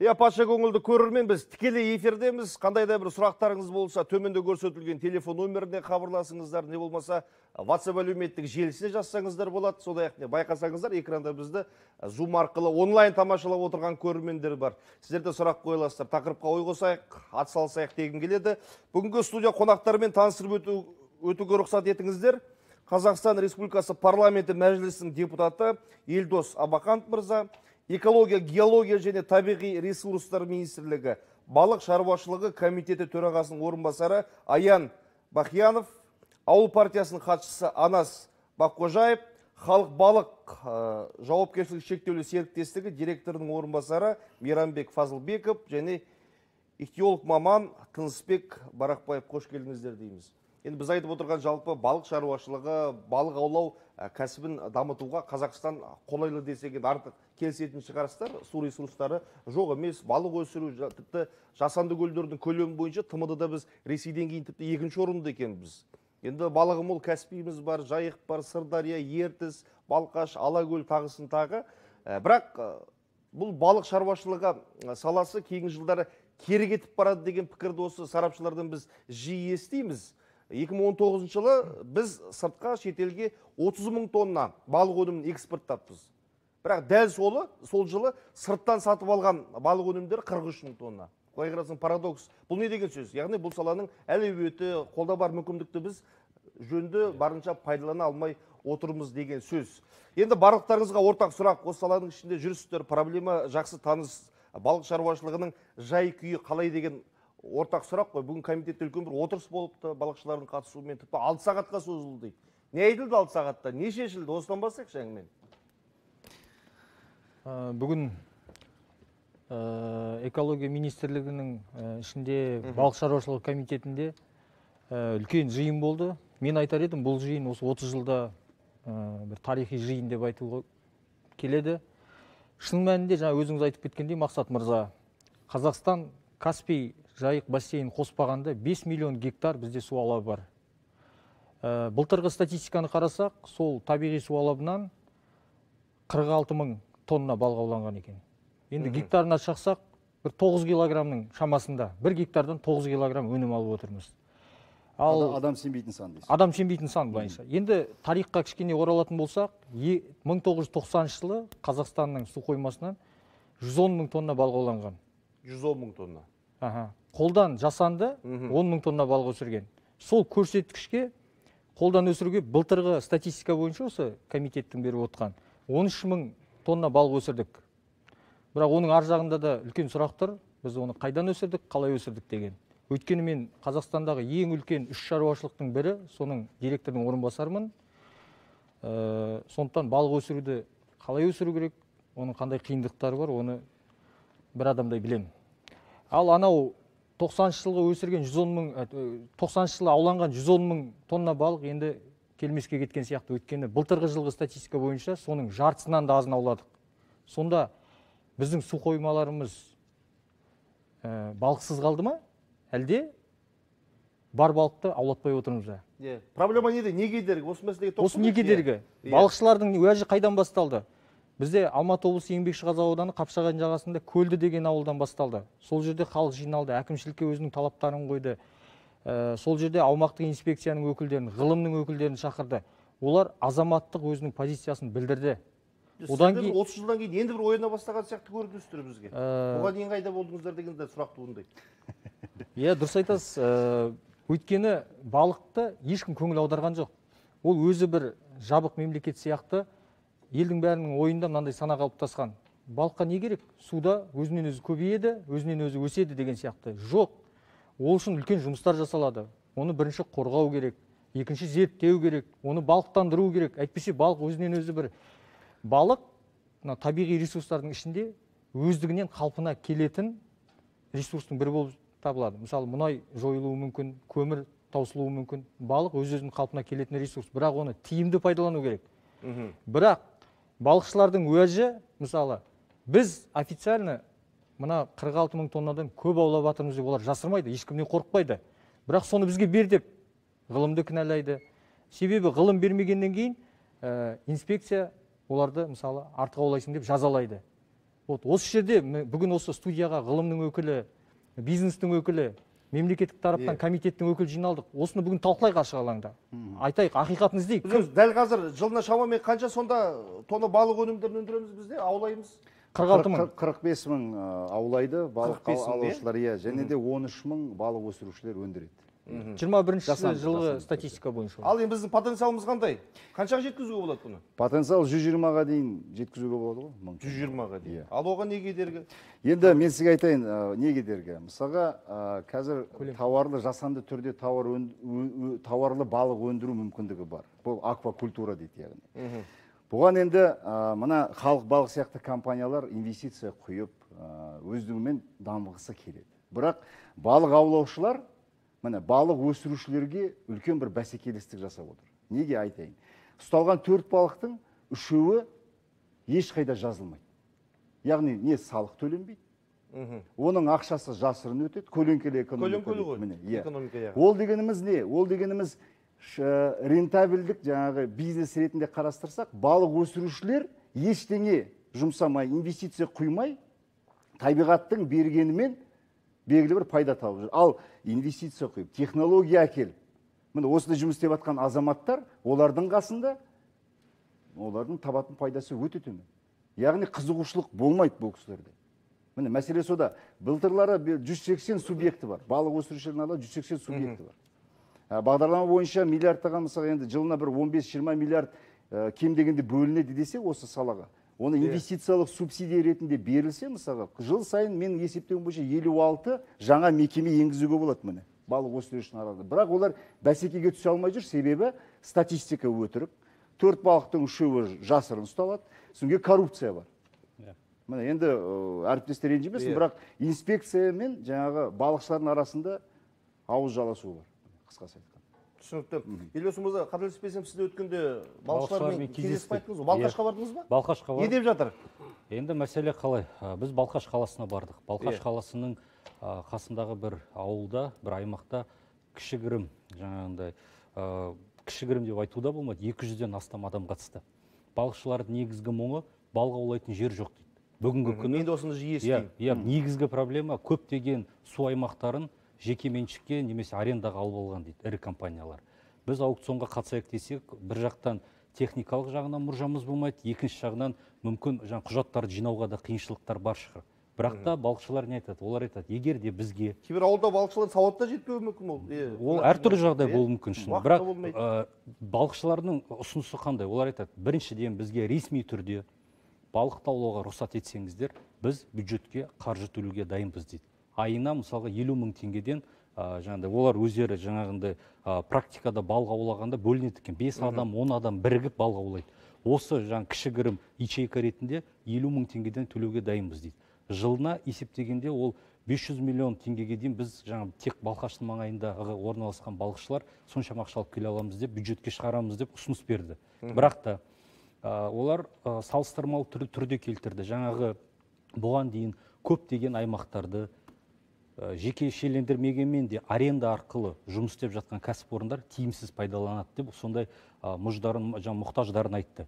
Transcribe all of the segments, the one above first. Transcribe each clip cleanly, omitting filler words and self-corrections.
Иә, патша көңілді көрермен, біз тікелей эфирдеміз. Қандай да бір сұрақтарыңыз болса, төменде көрсетілген телефон нөміріне хабарласыңыздар, не болмаса WhatsApp әлеуметтік желісіне жазсаңыздар болады. Сондай-ақ байқасаңыздар, экранда бізді Zoom арқылы онлайн тамашалап отырған көрермендер бар. Сіздер де сұрақ қоя аласыздар. Тақырыпқа ой қосайық, ат салысайық дегім келеді. Бүгінгі студия қонақтарымен таныстырып өтуге рұқсат етіңіздер. Қазақстан Республикасы Парламенті Мәжілісінің депутаты Елдос Абақанов мырза, Экология, геология және табиғи ресурстар министрлігі балық шаруашылығы комитеті төрағасының орынбасары Аян Бақиянов, Ауыл партиясының хатшысы Анас Баққожаев, Халық балық жауапкершілігі шектеулі серіктестігі директорының орынбасары Мейрамбек Фазылбеков және ихтиолог маман Тынысбек Барақбаев. Қош келдіңіздер дейміз. Енді біз айтып отырған жалпы балық шаруашылығы, балық аулау кәсібін дамытуға Қазақстан қолайлы десек енді артық келісетін шығарсыздар. Су ресурстары жоқ емес, балық өсіру, тіпті жасанды көлдердің көлемі бойынша ТМД-да біз Ресейден кейін тіпті екінші орында екенбіз. Енді балығы мол Каспийіміз бар, Жайық бар, Сырдария, Ертіс, Балқаш, Алакөл тағысын тағы. Бірақ бұл балық шаруашылығы саласы кейінгі жылдары кері кетіп барады деген пікірді осы сарапшылардан біз жиі естиміз. 2019 жылы біз сыртқа, шетелге 30 мың тонна балық өнімін экспорттаппыз. Бірақ дәл сол жылы сырттан сатып алған балық өнімдері 43 мың тонна. Былай қарасаң парадокс. Бұл не деген сөз? Яғни бұл саланың әлеуеті, қолда бар мүмкіндікті біз жөнді барынша пайдалана алмай отырмыз деген сөз. Енді барлықтарыңызға ортақ сұрақ. Осы саланың ішінде жүрсіздер, проблема жақсы таныс, балық шаруашылығының жай күйі қалай деген ортақ сұрақ қой. Бүгін комитетте үлкен бір отырыс болыпты, балықшылардың қатысуымен тіпті 6 сағатқа созылды дейді. Не айтылды 6 сағатта, не шешілді? Осыдан бастайықшы әңгімені. Бүгін экология министрлігінің ішінде балық шаруашылығы комитетінде үлкен жиын болды. Мен айтар едім, бұл жиын осы 30 жылда бір тарихи жиын деп айтуға келеді. Шын мәнінде жаңа өзіңіз айтып кеткендей, Мақсат мырза, Қазақстан Каспий Жайық бассейн қоспағанда 5 миллион гектар бізде су алабы бар. Былтырғы статистиканы қарасақ, сол табиғи су алабынан 46 мың тонна балық ауланған екен. Енді гектарына шақсақ, бір 9 килограммның шамасында, бір гектардан 9 килограмм өнім алып отырмыз. Ал адам сенбейтін сан дейсіз. Адам сенбейтін сан былайынша. Енді тарихқа кішкене оралатын болсақ, 1990 жылы Қазақстанның су қоймасынан 110 мың тонна балық ауланған. 110 мың тонна. Қолдан жасанды 10 мың тонна балық өсірген. Сол көрсеткішке қолдан өсіруге былтырғы статистика бойынша осы комитеттің беріп отқан 13 мың тонна балық өсірдік. Бірақ оның ар жағында да үлкен сұрақ тұр. Біз оны қайдан өсірдік, қалай өсірдік деген. Өйткені мен Қазақстандағы ең үлкен үш шаруашылықтың бірі, соның директорының орынбасарымын. Сондықтан балық өсіруді қалай өсіру керек, оның қандай қиындықтары бар, оны бір адамдай білемін. Ал анау 90 жылғы өсірген 110 мың, 90 жылы ауланған 110 мың тонна балық енді келмеске кеткен сияқты. Өйткені былтырғы жылғы статистика бойынша соның жартысынан да азын ауладық. Сонда біздің су қоймаларымыз балықсыз қалды ма? Әлде бар балықты аулатпай отырмыз ба? Проблема неде? Не кедергі? Осы мәселеге тоқталайық. Осы не кедергі? Балықшылардың уәжі қайдан басталды? Бізде Алматы облысы Еңбекшіқазақ ауданы Қапшағайдың жағасында Көлді деген ауылдан басталды. Сол жерде халық жиналды, әкімшілікке өзінің талаптарын қойды. Сол жерде аумақтық инспекцияның өкілдерін, ғылымның өкілдерін шақырды. Олар азаматтық өзінің позициясын білдірді. Одан кейін 30 жылдан кейін енді бір ояна бастаған сияқты көріністер бізге. Оған дейін қайда болдыңыздар деген де сұрақ туындайды. Иә, дұрыс айтасыз. Өйткені балықты ешкім көңіл аударған жоқ. Ол өзі бір жабық мемлекет сияқты. Елдің бәрінің ойында мынандай сана қалыптасқан. Балыққа не керек? Суда өзінен өзі көбейеді, өзінен өзі өседі деген сияқты. Жоқ. Ол үшін үлкен жұмыстар жасалады. Оны бірінші қорғау керек, екінші зерттеу керек, оны балықтандыру керек. Әйтпесе балық өзінен өзі бір балық, мына табиғи ресурстардың ішінде өздігінен қалпына келетін ресурстың бірі болып табылады. Мысалы, мұнай жойылуы мүмкін, көмір таусылуы мүмкін. Балық өз-өзінің қалпына келетін ресурс, бірақ оны тиімді пайдалану керек. Бірақ балықшылардың уәжі, мысалы, біз официально мына 46 мың тоннадан көп аулап жатырмыз деп олар жасырмайды, ешкімнен қорықпайды. Бірақ соны бізге бер деп ғылымды кінәлайды. Себебі ғылым бермегеннен кейін инспекция оларды, мысалы, артық аулайсың деп жазалайды. Вот осы жерде бүгін осы студияға ғылымның өкілі, бизнестің өкілі, мемлекеттік тараптан комитеттің өкілі жиналдық. Осыны бүгін талқылайық ашық алаңда. Айтайық, ақиқатын іздейік. Біз дәл қазір жылына шамамен қанша сонда тонна балық өнімдерін өндіреміз бізде, аулаймыз? 46 мың. 45 мың аулайды балық 45 мың, алушылар, иә, және де 13 мың балық өсірушілер өндіреді. 21 жылғы статистика бойынша. Ал енді біздің потенциалымыз қандай? Қаншаға жеткізуге болады бұны? Потенциал 120-ға дейін жеткізуге болады ғой. 120-ға дейін. Ал оған не кедергі? Енді мен сізге айтайын, не кедергі? Мысалға, қазір тауарлы, жасанды түрде тауарлы балық өндіру мүмкіндігі бар. Бұл аквакультура дейді яғни. Бұған енді мына халық балық сияқты компаниялар инвестиция құйып, өздігімен дамығысы келеді. Бірақ балық аулаушылар, міне, балық өсірушілерге үлкен бір бәсекелестік жасап отыр. Неге айтайын? Ұсталған 4 балықтың 3-еуі ешқайда жазылмайды. Яғни не салық төленбейді, оның ақшасы жасырын өтеді, көлеңкелі экономика. Көлеңкелі ғой. Міне, иә. Экономика, иә. Ол дегеніміз не? Ол дегеніміз рентабельдік жаңағы бизнес ретінде қарастырсақ, балық өсірушілер ештеңе жұмсамай, инвестиция құймай, табиғаттың бергенімен белгілі бір пайда тауып жүр. Ал инвестиция құйып, технология әкеліп, міне осында жұмыс істеп жатқан азаматтар, олардың қасында олардың табатын пайдасы өте төмен. Яғни қызығушылық болмайды бұл кісілерде. Міне мәселе сода. Былтырлары 180 субъекті бар. Балық өсірушілердің арасында 180 субъекті бар. Бағдарлама бойынша миллиардтаған, мысалы, енді жылына бір 15-20 миллиард кем дегенде бөлінеді десе осы салаға. Оны инвестициялық субсидия ретінде берілсе, мысалға, жыл сайын менің есептеуім бойынша 56 жаңа мекеме енгізуге болады, міне, балық өсірушінің арасында. Бірақ олар бәсекеге түсе алмай жүр, себебі статистика өтірік. 4 балықтың 3-еуі жасырын ұсталады, содан кейін коррупция бар. Міне, енді әріптестер ренжімесін, бірақ инспекция мен жаңағы балықшылардың арасында ауыз жаласу бар, қысқасы айтқанда. Түсінікті. Елбасы мырза, қателеспесем, сіз өткенде балықшылармен кездесіп қайттыңыз ғой. Балқашқа бардыңыз ба? Балқашқа бардық. Не деп жатыр? Енді мәселе қалай? Біз Балқаш қаласына бардық. Балқаш қаласының қасындағы бір ауылда, бір аймақта кішігірім, жаңағындай, кішігірім деп айтуда болмайды, 200-ден астам адам қатысты. Балықшылардың негізгі мұңы балық аулайтын жер жоқ дейді. Бүгінгі күні енді осыны жиі естимін. Иә, негізгі проблема көптеген су аймақтарын жеке меншікке немесе арендаға алып алған дейді ірі компаниялар. Біз аукционға қатысайық десек, бір жақтан техникалық жағынан мұржамыз болмайды, екінші жағынан мүмкін жаңа құжаттарды жинауға да қиыншылықтар бар шығар. Бірақ та балықшылар не айтады? Олар айтады, егер де бізге кейбір ауылда балықшылар сауатта жетпеуі мүмкін ол. Ол әртүрлі жағдай болуы мүмкін шын. Бірақ балықшылардың ұсынысы қандай? Олар айтады, біріншіден бізге ресми түрде балық аулауға рұқсат етсеңіздер, біз бюджетке қаржы төлеуге дайынбыз дейді. Айына мысалға 50 мың теңгеден, жаңағыдай олар өздері жаңағындай практикада балық аулағанда бөлінеді екен. 5 адам, 10 адам бірігіп балық аулайды. Осы жаңа кішігірім ячейка ретінде 50 мың теңгеден төлеуге дайынбыз дейді. Жылына есептегенде ол 500 миллион теңгеге дейін біз жаңа тек Балқаштың маңайындағы орналасқан балықшылар соншама ақша алып келе аламыз деп, бюджетке шығарамыз деп ұсыныс берді. Бірақ та олар салыстырмалы түрде келтірді. Жаңағы бұған дейін көптеген аймақтарды жекешелендірмегенмен де аренда арқылы жұмыс істеп жатқан кәсіпорындар тиімсіз пайдаланады деп сондай мұқтаждарын айтты.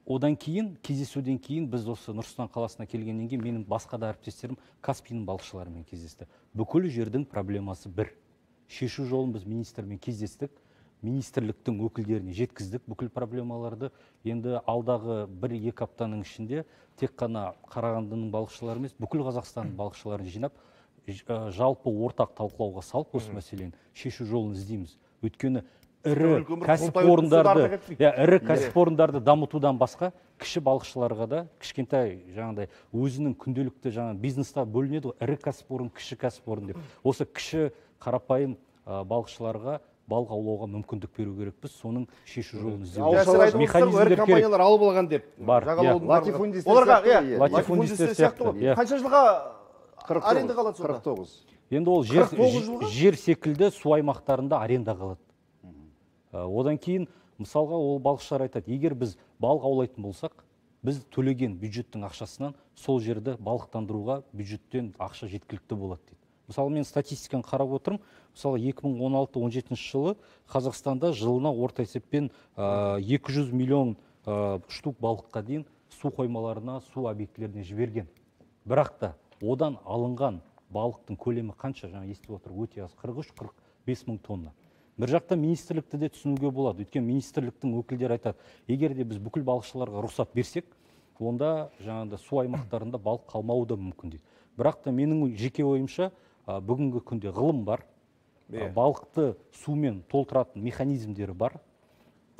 Одан кейін, кездесуден кейін біз осы Нұр-Сұлтан қаласына келгеннен кейін менің басқа да әріптестерім Каспийдің балықшыларымен кездесті. Бүкіл жердің проблемасы бір. Шешу жолын біз министрмен кездестік, министрліктің өкілдеріне жеткіздік бүкіл проблемаларды. Енді алдағы 1-2 аптаның ішінде тек қана Қарағандының балықшылары емес, бүкіл Қазақстанның балықшыларын жинап, жалпы ортақ талқылауға салып осы мәселені шешу жолын іздейміз. Өйткені ірі кәсіпорындарды дамытудан басқа кіші балықшыларға да кішкентай жаңағыдай өзінің күнделікті жаңа бизнеста бөлінеді ғой, ірі кәсіпорын, кіші кәсіпорын деп. Осы кіші қарапайым балықшыларға балық аулауға мүмкіндік беру керекпіз, соның шешу жолын іздеу. Механизмдер керек. Компаниялар алып алған деп. Бар. Латифундистер сияқты ғой. Қанша жылға аренда қалады сонда? 49. Енді ол жер секілді су аймақтарында аренда қалады. Одан кейін, мысалға, ол балықшылар айтады, егер біз балық аулайтын болсақ, біз төлеген бюджеттің ақшасынан сол жерді балықтандыруға бюджеттен ақша жеткілікті болады дейді. Мысалы, мен статистиканы қарап отырмын. Мысалы, 2016-17 жылы Қазақстанда жылына орта есеппен 200 миллион штук балыққа дейін су қоймаларына, су объектілеріне жіберген. Бірақ та одан алынған балықтың көлемі қанша, жаңа естіп отыр, өте аз, 43-45 мың тонна. Бір жақта министрлікті де түсінуге болады. Өйткені министрліктің өкілдері айтады, егер де біз бүкіл балықшыларға рұқсат берсек, онда жаңағыдай су аймақтарында балық қалмауы да мүмкін дейді. Бірақ та менің жеке ойымша, бүгінгі күнде ғылым бар, балықты сумен толтыратын механизмдері бар,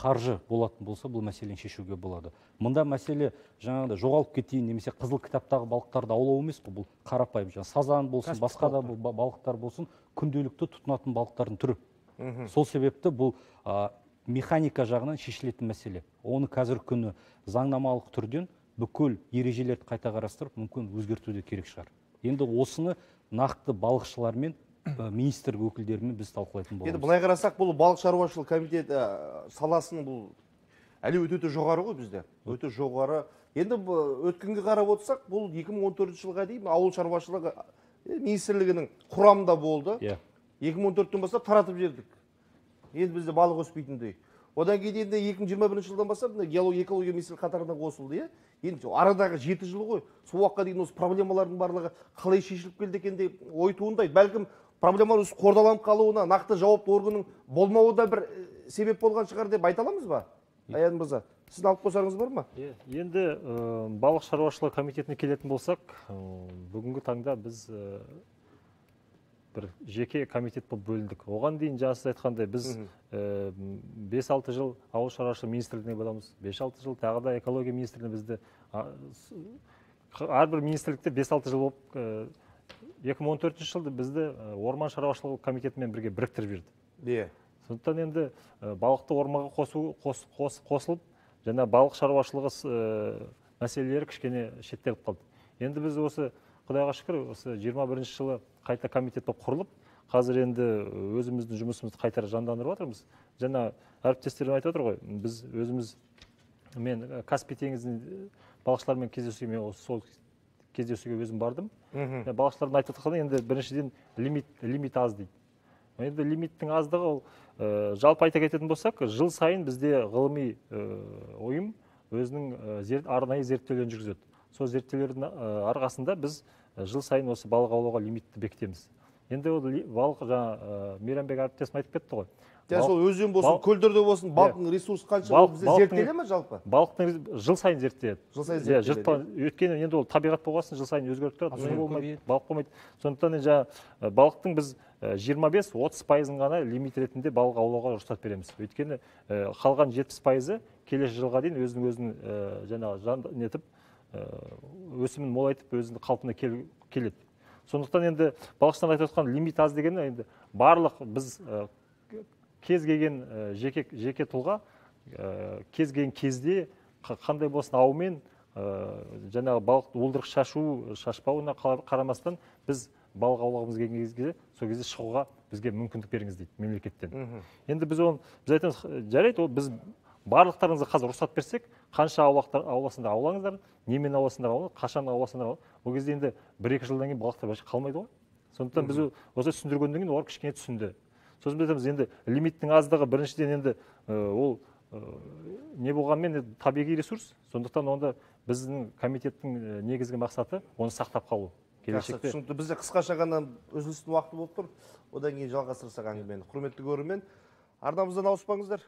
қаржы болатын болса, бұл мәселені шешуге болады. Мұнда мәселе жаңағыдай жоғалып кетейін немесе қызыл кітаптағы балықтарды аулау емес қой, бұл қарапайым жаңа сазан болсын, басқа да балықтар болсын, күнделікті тұтынатын балықтардың түрі. Сол себепті бұл механика жағынан шешілетін мәселе. Оны қазіргі күні заңнамалық түрден бүкіл ережелерді қайта қарастырып, мүмкін өзгерту де керек шығар. Енді осыны нақты балықшылармен, министрлік өкілдерімен біз талқылайтын боламыз. Енді былай қарасақ, бұл балық шаруашылық комитеті саласының бұл әлеуеті өте жоғары ғой бізде. Өте жоғары. Енді өткенге қарап отырсақ, бұл 2014 жылға дейін ауыл шаруашылығы министрлігінің құрамында болды. 2014-тен бастап таратып жібердік. Енді бізде балық өспейтіндей. Одан кейін енді 2021 жылдан бастап геология, экология министрлігі қатарына қосылды, иә? Енді арадағы 7 жыл ғой. Сол уақытқа дейін осы проблемалардың барлығы қалай шешіліп келді екен деп ой туындайды. Бәлкім проблемалар осы қордаланып қалуына нақты жауапты органның болмауы да бір себеп болған шығар деп айта аламыз ба? Аян мырза, сіздің алып қосарыңыз бар ма? Енді балық шаруашылығы комитетіне келетін болсақ, бүгінгі таңда біз бір жеке комитет болып бөліндік. Оған дейін жаңа сіз айтқандай, біз 5-6 жыл ауыл шаруашылығы министрлігіне боламыз, 5-6 жыл тағы да экология министрлігіне бізді әрбір министрлікте 5-6 жыл болып 2014 жылда бізді орман шаруашылығы комитетімен бірге біріктіріп жіберді. Сондықтан енді балықты орманға қосылып, жаңа балық шаруашылығы мәселелері кішкене шеттеліп қалды. Енді біз осы Құдайға шүкір, осы 21 жылы қайта комитет болып құрылып, қазір енді өзіміздің жұмысымызды қайтара жандандырып жатырмыз. Жаңа әріптестерім айтып отыр ғой, біз өзіміз, мен Каспий теңізінің балықшылармен кездесуге, мен сол кездесуге өзім бардым. Балықшылардың айтып жатқаны енді біріншіден лимит аз дейді. Енді лимиттің аздығы ол, жалпы айта кететін болсақ, жыл сайын бізде ғылыми ұйым өзінің арнайы зерттеулерін жүргізеді. Сол зерттеулердің арқасында біз жыл сайын осы балық аулауға лимитті бекітеміз. Енді ол балық жаңа Мейрамбек әріптесім айтып кетті ғой. Сол өзен болсын, көлдерде болсын, балықтың ресурсы қанша, ол бізде зерттеле ме жалпы? Балықтың жыл сайын зерттеледі. Жыл сайын зерттеледі. Өйткені енді ол табиғат болғасын жыл сайын өзгеріп тұрады, су болмайды, балық болмайды. Сондықтан жаңа балықтың біз 25-30% ғана лимит ретінде балық аулауға рұқсат береміз. Өйткені қалған 70% келесі жылға дейін өзінің жаңағы нетіп, өсімін молайтып, өзінің қалпына келеді. Сондықтан енді балықшылар айтып отқан лимит аз дегені енді барлық біз кез келген жеке тұлға кез келген кезде қандай болсын аумен жаңағы балық уылдырық шашу, шашпауына қарамастан біз балық аулағымыз келген кезде сол кезде шығуға бізге мүмкіндік беріңіз дейді мемлекеттен. Енді біз оны біз айтамыз, жарайды, ол біз барлықтарыңызға қазір рұқсат берсек, қанша ауласыңдар аулаңыздар, немен ауласыңдар аулаңыздар, қашан ауласыңдар аулаңыздар. Ол кезде енді 1-2 жылдан кейін балықтар вообще қалмайды ғой. Сондықтан біз осы түсіндіргеннен кейін олар кішкене түсінді. Сосын біз айтамыз, енді лимиттің аздығы біріншіден енді ол не болғанмен табиғи ресурс, сондықтан онда біздің комитеттің негізгі мақсаты оны сақтап қалу. Келешекте. Түсінікті. Бізде қысқаша ғана үзілістің уақыты болып тұр. Одан кейін жалғастырсақ әңгімені. Құрметті көрермен, арнамыздан ауыспаңыздар.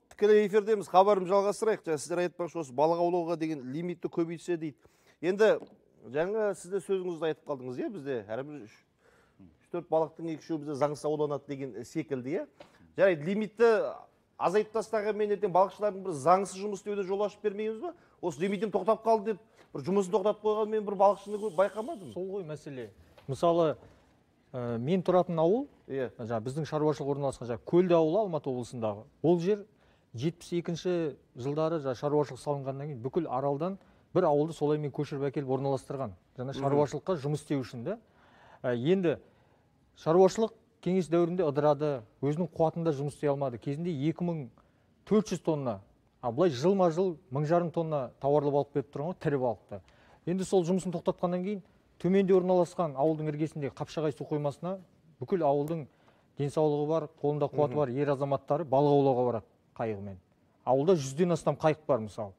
Тікелей эфирдеміз, хабарымызды жалғастырайық. Жаңа сіздер айтпақшы, осы балық аулауға деген лимитті көбейтсе дейді. Енді жаңа сіз де сөзіңізді айтып қалдыңыз, иә, бізде әрбір 3-4 балықтың 2-3-еуі бізде заңсыз ауланады деген секілді, иә. Жарайды, лимитті азайтып тастағанмен ертең балықшылардың бір заңсыз жұмыс істеуіне жол ашып бермейміз ба? Осы лимитім тоқтап қалды деп бір жұмысын тоқтатып қойған мен бір балықшыны көріп байқамадым. Сол ғой мәселе. Мысалы, мен тұратын ауыл, жаңа біздің шаруашылық орналасқан жаңа Көлді ауылы Алматы облысындағы. Ол жер 72 жылдары жаңа шаруашылық салынғаннан кейін бүкіл аралдан бір ауылды солаймен көшіріп әкеліп орналастырған. Жаңа шаруашылыққа жұмыс істеу үшін де. Енді шаруашылық кеңес дәуірінде ыдырады, өзінің қуатында жұмыс істей алмады. Кезінде 2400 тонна, а былай жылма-жыл 1500 тонна тауарлы балық беріп тұрған ғой, тірі балықты. Енді сол жұмысын тоқтатқаннан кейін төменде орналасқан ауылдың іргесіндегі Қапшағай су қоймасына бүкіл ауылдың денсаулығы бар, қолында қуаты бар ер азаматтары балық аулауға барады қайығымен. Ауылда 100-ден астам қайық бар мысалы.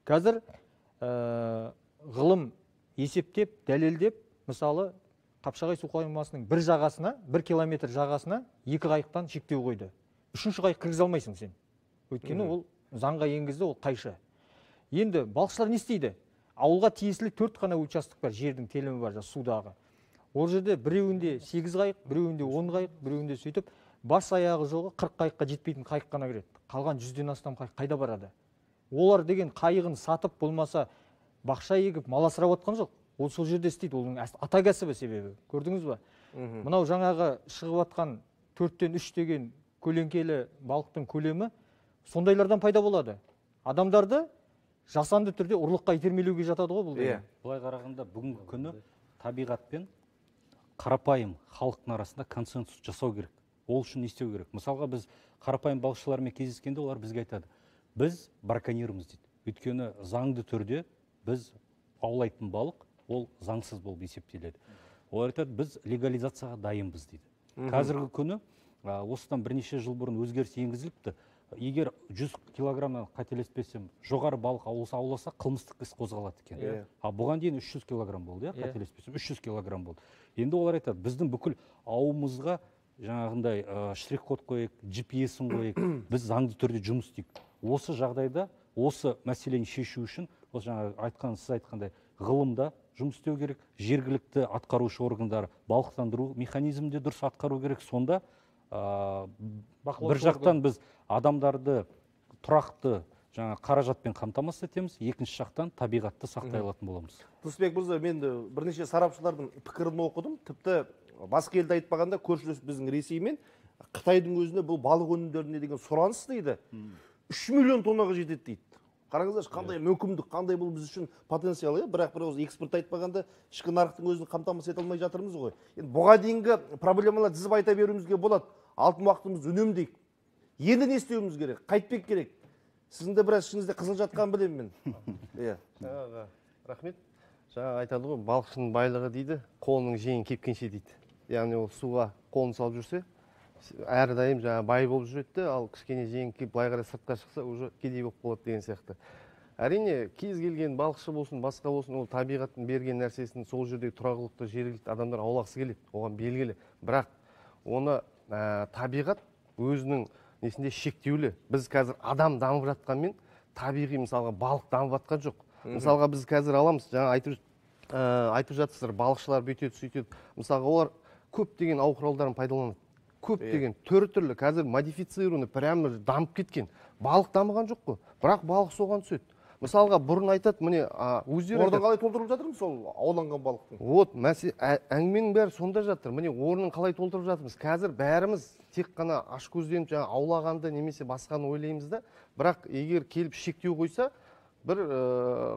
Қазір Ғылым есептеп, дәлелдеп, мысалы, Қапшағай су қоймасының бір жағасына, 1 километр жағасына 2 қайықтан шектеу қойды. 3-ші қайық кіргізе алмайсың сен. Өйткені ол заңға енгізді, ол қайшы. Енді балықшылар не істейді? Ауылға тиесілі 4 қана участок бар, жердің телімі бар, судағы. Ол жерде біреуінде 8 қайық, біреуінде 10 қайық, біреуінде сөйтіп бас аяғы жоғы 40 қайыққа жетпейтін қайық қана кіреді. Қалған 100-ден астам қайық қайда барады? Олар деген қайығын сатып болмаса бақша егіп мал асырап отқан жоқ. Ол сол жерде істейді, оның ата кәсібі себебі. Көрдіңіз ба? Мынау жаңағы шығып атқан 4-тен 3 деген көлеңкелі балықтың көлемі сондайлардан пайда болады. Адамдарды жасанды түрде ұрлыққа итермелеуге жатады ғой бұл деген. Былай қарағанда бүгінгі күні табиғатпен қарапайым халықтың арасында консенсус жасау керек. Ол үшін не істеу керек? Мысалға біз қарапайым балықшылармен кездескенде олар бізге айтады: біз браконьерміз дейді. Өйткені заңды түрде біз аулайтын балық ол заңсыз болып есептеледі. Олар айтады, біз легализацияға дайынбыз дейді. Қазіргі күні осыдан бірнеше жыл бұрын өзгеріс енгізіліпті. Егер 100 килограммнан қателеспесем, жоғары балық ауласа, қылмыстық іс қозғалады екен. А бұған дейін 300 килограмм болды, қателеспесем, 300 килограмм болды. Енді олар айтады, біздің бүкіл ауымызға жаңағындай штрих-код қойық, GPS-ін қойық, біз заңды түрде жұмыс істейік. Осы жағдайда, осы мәселені шешу үшін, осы жаңа айтқан, сіз айтқандай, ғылымда жұмыс істеу керек, жергілікті атқарушы органдар балықтандыру механизмінде дұрыс атқару керек. Сонда бір жақтан біз адамдарды тұрақты жаңа қаражатпен қамтамасыз етеміз, екінші жақтан табиғатты сақтай алатын боламыз. Тұрысбек мырза, мен бірнеше сарапшылардың пікірін оқыдым. Тіпті басқа елді айтпағанда көршілес біздің Ресей мен Қытайдың өзінде бұл балық өнімдеріне деген сұраныс дейді 3 миллион тоннаға жетеді дейді. Қараңыздаршы, қандай мүмкіндік, қандай бұл біз үшін потенциал, бірақ бір ауыз экспорт айтпағанда ішкі нарықтың өзін қамтамасыз ете алмай жатырмыз ғой. Енді бұға дейінгі проблемалар тізіп айта беруімізге болады. Алтын уақытымызды үнемдейік. Енді не істеуіміз керек? Қайтпек керек. Сіздің де біраз ішіңізде қызыл жатқанын білемін мен. Иә. Жаңағы, рахмет. Жаңа айтады ғой, балықшының байлығы дейді, қолының жеңі кепкенше дейді. Яғни ол суға қолын салып жүрсе, әрдайым жаңа бай болып жүреді, ал кішкене жеңі кеп былай қарай сыртқа шықса, уже кедей болып қалады деген сияқты. Әрине, кез келген балықшы болсын, басқа болсын, ол табиғаттың берген нәрсесін сол жердегі тұрағылықты жергілікті адамдар аулағысы келеді, оған белгілі. Бірақ оны табиғат өзінің несінде шектеулі. Біз қазір адам дамып жатқанмен табиғи мысалға балық дамып жатқан жоқ. Мысалға біз қазір аламыз, жаңа айтып жатсыздар, балықшылар бүйтеді, сөйтеді. Мысалға олар көптеген ау құралдарын пайдаланады. Көптеген түр-түрлі қазір модифицированный прямо дамып кеткен. Балық дамыған жоқ қой, бірақ балық соған түседі. Мысалға бұрын айтады, міне өздері орнын қалай толтырып жатырмыз сол ауланған балықтың? Вот, әңгіменің бәрі сонда жатыр. Міне орнын қалай толтырып жатырмыз? Қазір бәріміз тек қана ашкөзденіп жаңа аулағанды немесе басқаны ойлаймыз да, бірақ егер келіп шектеу қойса, бір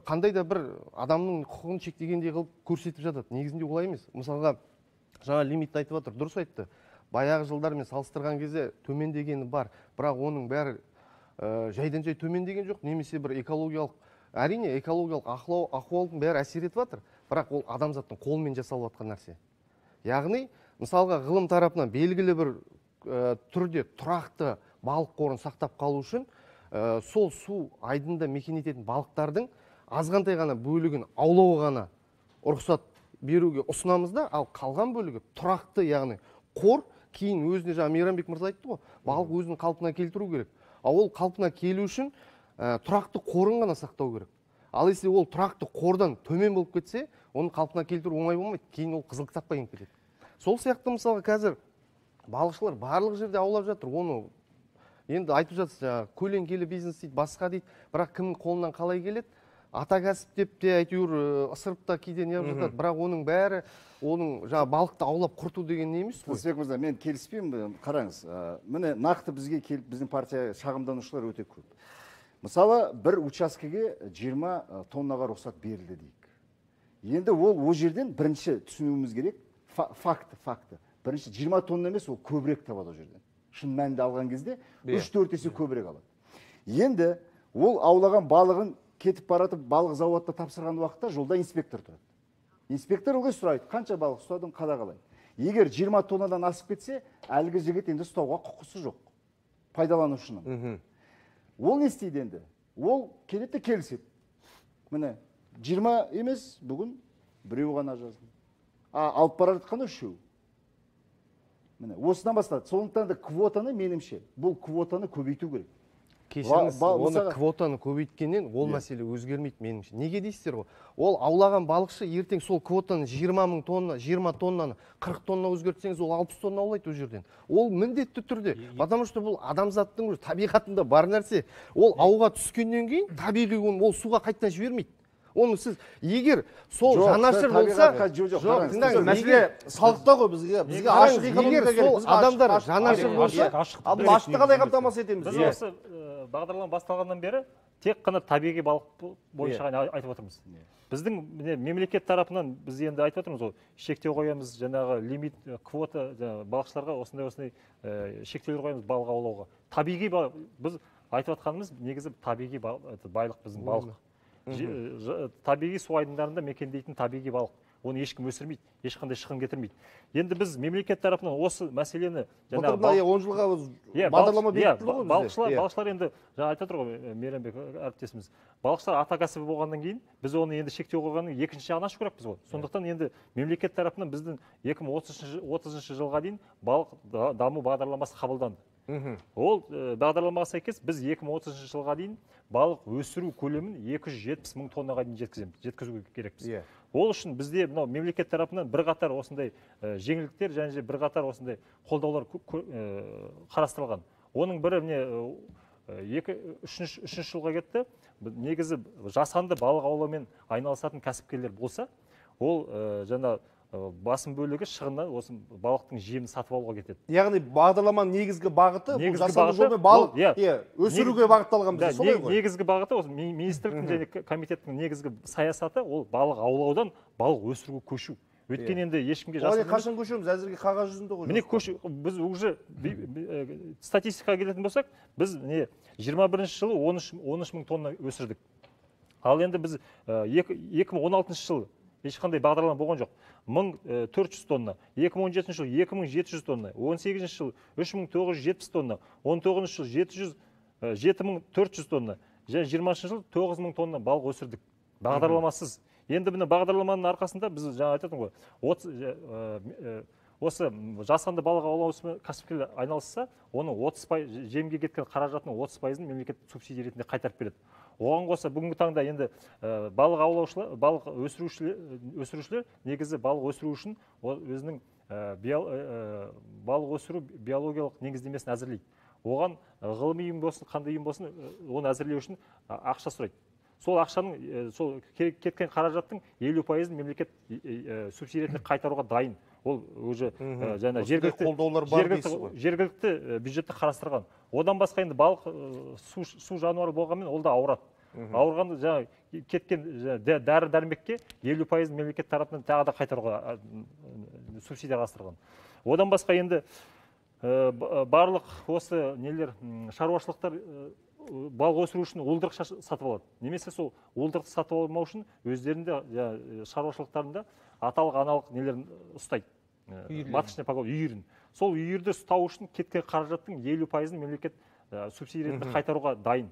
қандай да бір адамның құқығын шектегендей қылып көрсетіп жатады. Негізінде олай емес. Мысалға жаңа лимитті айтып жатыр, дұрыс айтты. Баяғы жылдармен салыстырған кезде төмендегені бар, бірақ оның бәрі жайдан жай төмендеген жоқ, немесе бір экологиялық, әрине экологиялық ахуалдың бәрі әсер етіп жатыр, бірақ ол адамзаттың қолымен жасалып жатқан нәрсе. Яғни, мысалға ғылым тарапынан белгілі бір түрде тұрақты балық қорын сақтап қалу үшін сол су айдында мекен ететін балықтардың азғантай ғана бөлігін аулауға ғана рұқсат беруге ұсынамыз да, ал қалған бөлігі тұрақты, яғни қор кейін өзіне, жаңа Мейрамбек мырза айтты ғой, балық өзінің қалпына келтіру керек. Ал ол қалпына келу үшін тұрақты қорын ғана сақтау керек. Ал если ол тұрақты қордан төмен болып кетсе, оны қалпына келтіру оңай болмайды, кейін ол қызыл кітапқа еніп кетеді. Сол сияқты мысалға қазір балықшылар барлық жерде аулап жатыр, оны енді айтып жатсыз, жаңағы көлеңкелі бизнес дейді, басқа дейді, бірақ кімнің қолынан қалай келеді? Ата кәсіп деп те әйтеуір ысырып та кейде не қылып жатады, бірақ оның бәрі оның жаңа балықты аулап құрту деген не емес қой. Тұрысбек мырза, мен келіспеймін. Қараңыз, міне нақты бізге келіп біздің партия шағымданушылар өте көп. Мысалы, бір учаскеге 20 тоннаға рұқсат берілді дейік. Енді ол жерден бірінші түсінуіміз керек, факты. Бірінші 20 тонна емес, ол көбірек табады ол жерден. Шын мәнінде алған кезде 3-4 есе көбірек алады. Енді ол аулаған балығын кетіп баратып балық зауытта тапсырған уақытта жолда инспектор тұрады. Инспектор ылғи сұрайды, қанша балық ұстадың, қадағалайды. Егер 20 тоннадан асып кетсе, әлгі жігіт енді ұстауға құқысы жоқ, пайдаланушының. Ол не істейді енді? Ол келеді де келіседі. Міне, 20 емес, бүгін біреу ғана жазды. Алып бара жатқаны 3. Міне, осыдан басталады. Сондықтан да квотаны, меніңше, бұл квотаны көбейту керек. Кешіріңіз, оны квотаны көбейткеннен ол мәселе өзгермейді меніңше. Неге дейсіздер ғой? Ол аулаған балықшы ертең сол квотаны 20 мың тонна, 20 тоннаны 40 тонна өзгертсеңіз, ол 60 тонна аулайды ол жерден. Ол міндетті түрде, потому что бұл адамзаттың табиғатында бар нәрсе. Ол ауға түскеннен кейін табиғи оны ол суға қайтадан жібермейді. Оны сіз егер сол жанашыр болса, жоқ, тыңдаңыз, мәселе салықта ғой, бізге ашық экономика керек. Сол адамдар жанашыр болса, ал бұл ашықты қалай қамтамасыз етеміз? Біз осы бағдарлама басталғаннан бері тек қана табиғи балық бойынша ғана айтып отырмыз. Біздің мемлекет тарапынан біз енді айтып отырмыз ғой, шектеу қоямыз, жаңағы лимит, квота, балықшыларға осындай шектеулер қоямыз балық аулауға. Табиғи балық, біз айтып жатқанымыз негізі табиғи байлық, біздің балық. Табиғи су айдындарында мекендейтін табиғи балық. Оны ешкім өсірмейді, ешқандай шығын кетірмейді. Енді біз мемлекет тарапынан осы мәселені жаңағы 10 жылға бағдарлама бекітілді ғой. Балықшылар енді жаңа айтып отыр ғой Мейрамбек әріптесіміз. Балықшылар ата кәсібі болғаннан кейін біз оны енді шектеу қойғанның екінші жағын ашу керекпіз ғой. Сондықтан енді мемлекет тарапынан біздің 2030 жылға дейін балық даму бағдарламасы қабылданды. Ол бағдарламаға сәйкес біз 2030 жылға дейін балық өсіру көлемін 270 мың тоннаға дейін жеткізу керекпіз. Ол үшін бізде мынау мемлекет тарапынан бірқатар осындай жеңілдіктер және бірқатар осындай қолдаулар қарастырылған. Оның бірі міне үшінші жылға кетті. Негізі жасанды балық аулаумен айналысатын кәсіпкерлер болса, ол жаңа басым бөлігі шығыннан осы балықтың жемін сатып алуға кетеді. Яғни бағдарламаның негізгі бағыты бұл жасанды жолмен балық өсіруге бағытталған бізде, солай ғой? Негізгі бағыты осы министрліктің және комитеттің негізгі саясаты ол балық аулаудан балық өсіруге көшу. Өйткені енді ешкімге жасанды. Қашан көшеміз? Әзірге қағаз жүзінде ғой. Міне көшу, біз уже статистикаға келетін болсақ, біз не 21 жылы 13 мың тонна өсірдік. Ал енді біз 2016 жылы ешқандай бағдарлама болған жоқ. 1400 тонна, 2017 жылы 2700 тонна, 18 жылы 3970 тонна, 19 жылы 7400 тонна, және 20 жылы 9000 тонна балық өсірдік. Бағдарламасыз. Енді міне бағдарламаның арқасында біз жаңа айтатын ғой, осы жасанды балық аулау ісімен кәсіпкерлер айналысса, оның 30% жемге кеткен қаражатының 30%-ын мемлекет субсидия ретінде қайтарып береді. Оған қоса бүгінгі таңда енді балық аулаушылар, балық өсірушілер негізі балық өсіру үшін өзінің балық өсіру биологиялық негіздемесін әзірлейді. Оған ғылыми ұйым болсын, қандай ұйым болсын, оны әзірлеу үшін ақша сұрайды. Сол ақшаның, сол кеткен қаражаттың 50%-ын мемлекет субсидия ретінде қайтаруға дайын. Ол уже жаңа жергілікті қолдаулар бар дейсіз ғой. Жергілікті бюджетті қарастырған. Одан басқа енді балық су жануары болғанмен ол да ауырады. Ауырғанда жаңа кеткен дәрі-дәрмекке 50% мемлекет тарапынан тағы да қайтаруға субсидия қарастырған. Одан басқа енді барлық осы нелер шаруашылықтар балық өсіру үшін уылдырық сатып алады. Немесе сол уылдырықты сатып алмау үшін өздерінде шаруашылықтарында аталық аналық нелерін ұстайды. Маточный поголовье, үйірін. Сол үйірді ұстау үшін кеткен қаражаттың 50%-ын мемлекет субсидия ретінде қайтаруға дайын.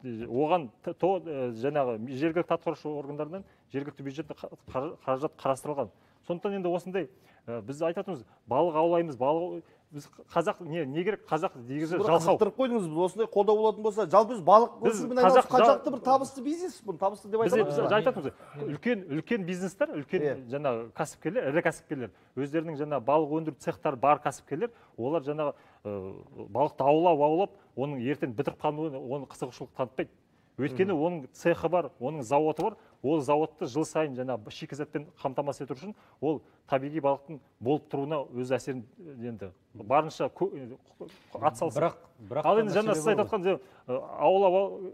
Оған жаңағы жергілікті атқарушы органдарынан жергілікті бюджетте қаражат қарастырылған. Сондықтан енді осындай біз айтатынымыз балық аулаймыз, балық біз қазақ не керек, қазақ негізі жалқау. Қызықтырып қойдыңыз, біз осындай қолдау болатын болса, жалпы біз балық өсірумен айналысу қаншалықты бір табысты бизнес, бұны табысты деп айта аламыз. Біз айтатынымыз үлкен бизнестер, үлкен жаңағы кәсіпкерлер, ірі кәсіпкерлер, өздерінің жаңағы балық өндіру цехтары бар кәсіпкерлер, олар жаңағы балықты аулап, оның ертең бітіріп қалуын, оның қызығушылық танытпайды. Өйткені оның цехы бар, оның зауыты бар, ол зауытты жыл сайын жаңағы шикізатпен қамтамасыз ету үшін ол табиғи балықтың болып тұруына өз әсерін енді барынша ат салсын. Бірақ ал енді жаңа сіз айтып отқан аулап,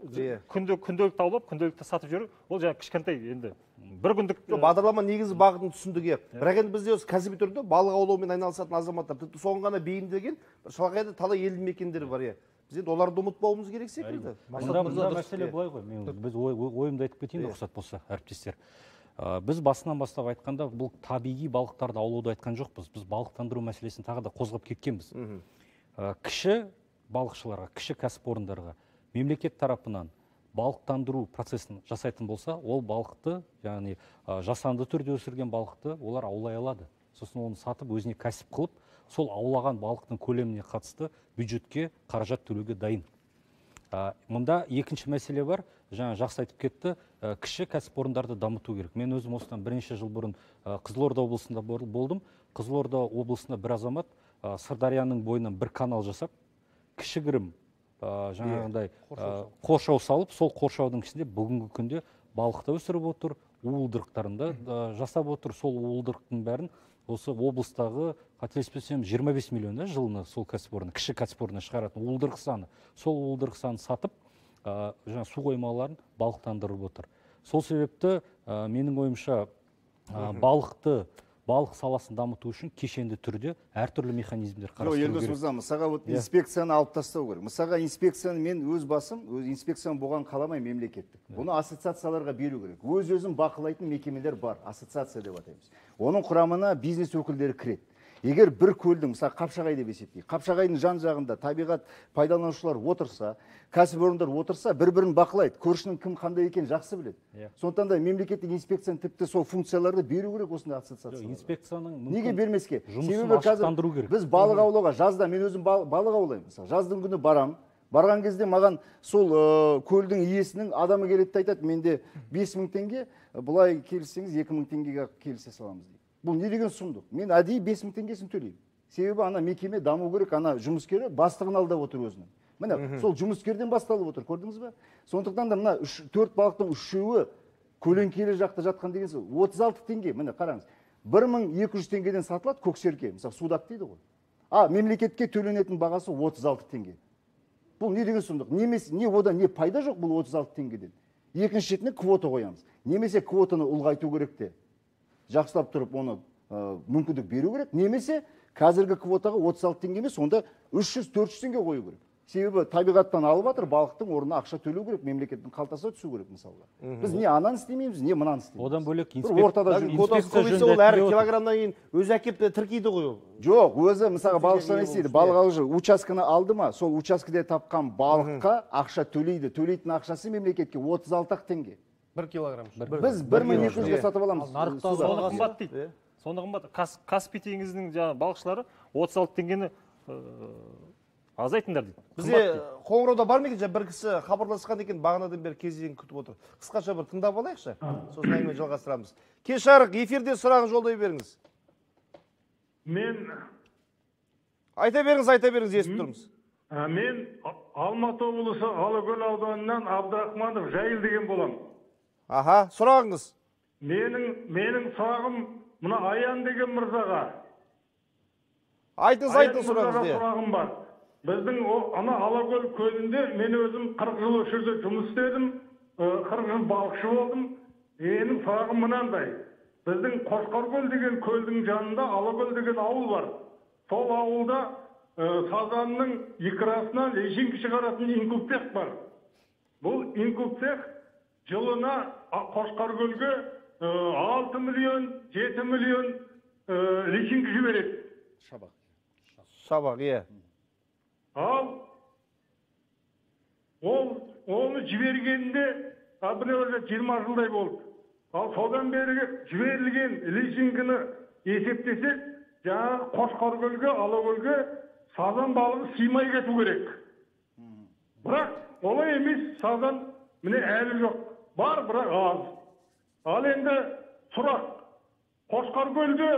күнделікті аулап, күнделікті сатып жүру, ол жаңа кішкентай енді бір күндік бағдарлама негізі бағытын түсіндік. Бірақ енді бізде осы кәсіби түрде балық аулаумен айналысатын азаматтар, тіпті соған ғана бейімделген шалғайда талай елді мекендер бар. Біз енді оларды ұмытпауымыз керек секілді. Мында мәселе былай ғой, мен біз ойымды айтып кетейін, рұқсат болса, әріптестер. Біз басынан бастап айтқанда, бұл табиғи балықтарды аулауды айтқан жоқпыз. Біз балықтандыру мәселесін тағы да қозғап кеткенбіз. Кіші балықшыларға, кіші кәсіпорындарға мемлекет тарапынан балықтандыру процесін жасайтын болса, ол балықты, яғни жасанды түрде өсірген балықты олар аулай алады. Сосын оны сатып өзіне кәсіп қылып, сол аулаған балықтың көлеміне қатысты бюджетке қаражат төлеуге дайын. Мұнда екінші мәселе бар, жаңа жақсы айтып кетті, кіші кәсіпорындарды дамыту керек. Мен өзім осыдан бірнеше жыл бұрын Қызылорда облысында болдым. Қызылорда облысында бір азамат Сырдарияның бойынан бір канал жасап, кішігірім жаңағындай қоршау салып, сол қоршаудың ішінде бүгінгі күнде балықты өсіріп отыр, уылдырықтарын да жасап отыр. Сол уылдырықтың бәрін осы облыстағы, қателеспесем, 25 миллион жылына сол кәсіпорын, кіші кәсіпорын шығаратын уылдырық саны, сол уылдырық санын сатып, жаңа су қоймаларын балықтандырып отыр. Сол себепті менің ойымша балық саласын дамыту үшін кешенді түрде әртүрлі механизмдер қарастыру керек. Елдос мырза, мысалға вот инспекцияны алып тастау керек. Мысалға инспекцияны мен өз басым, өз инспекцияны болған қаламай мемлекеттік. Бұны ассоциацияларға беру керек. Өз-өзін бақылайтын мекемелер бар, ассоциация деп атаймыз. Оның құрамына бизнес өкілдері кіреді. Егер бір көлдің, мысалы Қапшағай деп есептейік, Қапшағайдың жан жағында табиғат пайдаланушылар отырса, кәсіпорындар отырса, бір-бірін бақылайды, көршінің кім қандай екенін жақсы біледі. Сондықтан да мемлекеттік инспекцияны тіпті сол функцияларды беру керек осындай ассоциацияларға. Инспекцияның неге бермеске? Себебі қазір біз балық аулауға жазда, мен өзім балық аулаймын, мысалы жаздың күні барам. Барған кезде маған сол көлдің иесінің адамы келеді де айтады, менде 5000 теңге, былай келіссеңіз 2000 теңгеге келісе саламыз дейді. Бұл не деген сұмдық? Мен әдейі 5000 теңгесін төлеймін. Себебі ана мекеме даму керек, ана жұмыскері бастығын алдап отыр өзінің. Міне, сол жұмыскерден басталып отыр, көрдіңіз бе? Сондықтан да мына 4 балықтың үшеуі көлеңкелі жақта жатқан деген сөз 36 теңге, міне қараңыз. 1200 теңгеден сатылады көксерке, мысалы судак дейді ғой. А мемлекетке төленетін бағасы 36 теңге. Бұл не деген сұмдық? Немесе не одан не пайда жоқ бұл 36 теңгеден. Екінші шетіне квота қоямыз. Немесе квотаны ұлғайту керек те. Жақсылап тұрып оны мүмкіндік беру керек. Немесе қазіргі квотаға 36 теңге емес, онда 300-400 теңге қою керек. Себебі табиғаттан алып жатыр, балықтың орнына ақша төлеу керек, мемлекеттің қалтасына түсу керек мысалға. Біз не ананы істемейміз, не мынаны істемейміз. Одан бөлек инспекция жөнінде ол әр килограммнан кейін өзі әкеп тіркейді ғой ол. Жоқ, өзі мысалға балықшылар не істейді? Балық алушы учаскені алды ма, сол учаскеде тапқан балыққа ақша төлейді. Төлейтін ақшасы мемлекетке 36 теңге. 1 килограмм. Біз 1200-ге сатып аламыз. Соны қымбат дейді. Соны қымбат. Каспий теңізінің жаңа балықшылары 36 теңгені азайтыңдар дейді. Бізде қоңырауда бар ма екен? Жаңа бір кісі хабарласқан екен, бағанадан бері кезегін күтіп отыр. Қысқаша бір тыңдап алайықшы, сосын әңгіме жалғастырамыз. Кеш жарық, эфирде сұрағын жолдай беріңіз. Мен айта беріңіз, айта беріңіз, естіп тұрмыз. Мен Алматы облысы Алакөл ауданынан Абдрахманов Жайыл деген боламын. Аха, сұрағыңыз. Менің сұрағым мына Аян деген мырзаға. Айтыңыз, айтыңыз сұрағыңызды. Сұрағым бар. Біздің ана Алакөл көлінде мен өзім 40 жыл осы жерде жұмыс істедім, 40 жыл балықшы болдым. Менің сұрағым мынандай. Біздің Қошқаркөл деген көлдің жанында Алакөл деген ауыл бар. Сол ауылда сазанның икрасынан личинка шығаратын инкубцех бар. Бұл инкубцех жылына Қошқаркөлге 6 миллион, 7 миллион личинка жібереді. Шабақ. Шабақ, иә. Ал оны жібергенде міне 20 жылдай болды. Ал содан бері жіберілген личинканы есептесек, жаңағы Қошқаркөлге, Алакөлге сазан балығы сыймай кету керек. Бірақ олай емес, сазан міне әлі жоқ. Бар, бірақ аз. Ал енді сұрақ, Қошқаркөлде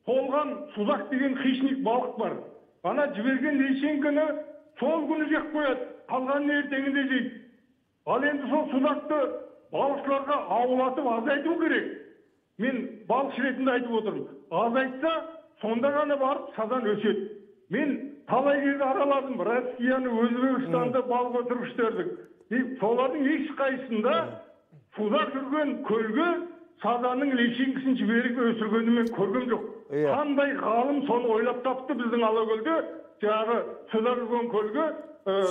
толған судак деген хищник балық бар. Ана жіберген личинканы сол күні жеп қояды, қалғанын ертеңінде жейді. Ал енді сол судақты балықшыларға аулатып азайту керек. Мен балықшы ретінде айтып отырмын. Азайтса, сонда ғана барып сазан өседі. Мен талай жерді араладым, Россияны, Өзбекстанды балық өсіргіштерді. Солардың ешқайсысында судақ жүрген көлге сазанның личинкасын жіберіп өсіргенін мен көргем жоқ. Қандай ғалым соны ойлап тапты біздің Алакөлде, жаңағы судақ жүрген көлге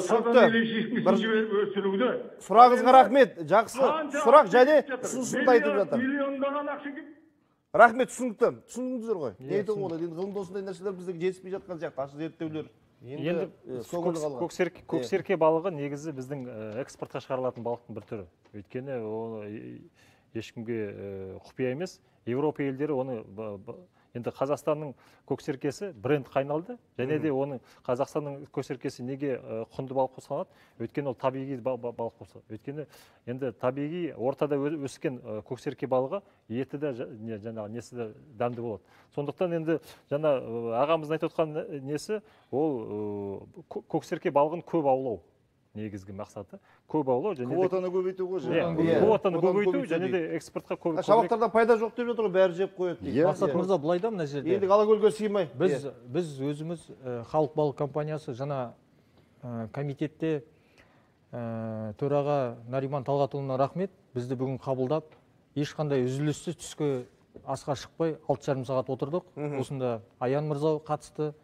сазанның личинкасын жіберіп өсіруді. Сұрағыңызға рахмет. Жақсы сұрақ және ұсынысын айтып жатыр. Миллиондаған ақша. Рахмет, түсінікті. Түсіндіңіздер ғой. Не айтуға болады? Енді ғылымда осындай нәрселер бізге жетіспей жатқан сияқты, ашық зерттеулер. Енді көксерке балығы негізі біздің экспортқа шығарылатын балықтың бір түрі. Өйткені оны ешкімге құпия емес. Еуропа елдері оны, енді Қазақстанның көксеркесі брендқа айналды. Және де оның Қазақстанның көксеркесі неге құнды балық болып саналады? Өйткені ол табиғи балық болып саналады. Өйткені енді табиғи ортада өскен көксерке балығы еті де жаңағы несі де дәмді болады. Сондықтан енді жаңа ағамыздың айтып отқан несі, ол көксерке балығын көп аулау. Негізгі мақсаты көп аулау және квотаны көбейту ғой. Квотаны көбейту және де экспортқа көп. Шабақтарда пайда жоқ деп жатыр ғой, бәрі жеп қояды дейді. Мақсат мырза, былай да мына жерде. Енді Алакөлге сыймай. Біз өзіміз Халық балық компаниясы жаңа комитетте төраға Нариман Талғатұлына рахмет, бізді бүгін қабылдап, ешқандай үзіліссіз түскі асқа шықпай 6,5 сағат отырдық. Осында Аян мырза қатысты.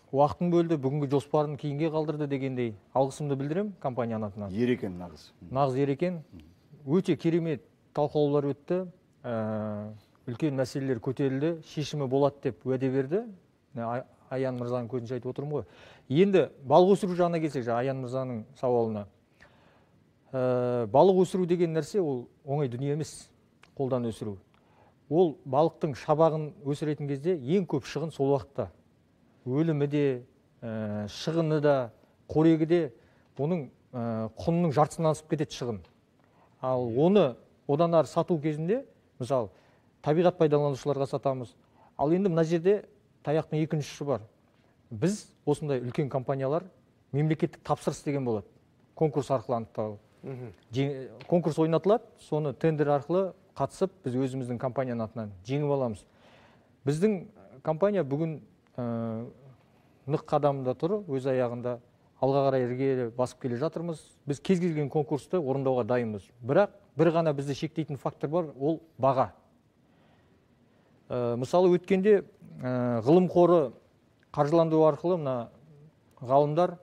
Уақытын бөлді, бүгінгі жоспарын кейінге қалдырды дегендей алғысымды білдірем компанияның атынан. Ер екен нағыз. Нағыз ер екен. Өте керемет талқылаулар өтті. Үлкен мәселелер көтерілді, шешімі болады деп уәде берді. Аян мырзаның көзінше айтып отырмын ғой. Енді балық өсіру жағына келсек, жаңа Аян мырзаның сауалына. Балық өсіру деген нәрсе ол оңай дүние емес, қолдан өсіру. Ол балықтың шабағын өсіретін кезде ең көп шығын сол уақытта. Өлімі де, шығыны да, қорегі де, оның құнының жартысынан асып кетеді шығын. Ал оны одан ары сату кезінде, мысалы, табиғат пайдаланушыларға сатамыз. Ал енді мына жерде таяқтың екінші ұшы бар. Біз осындай үлкен компаниялар мемлекеттік тапсырыс деген болады. Конкурс арқылы анықталады. Конкурс ойнатылады, соны тендер арқылы қатысып, біз өзіміздің компанияның атынан жеңіп аламыз. Біздің компания бүгін нық қадамында тұр, өз аяғында алға қарай іргелі басып келе жатырмыз. Біз кез келген конкурсты орындауға дайынбыз. Бірақ бір ғана бізді шектейтін фактор бар, ол баға. Мысалы, өткенде ғылым қоры қаржыландыру арқылы мына ғалымдар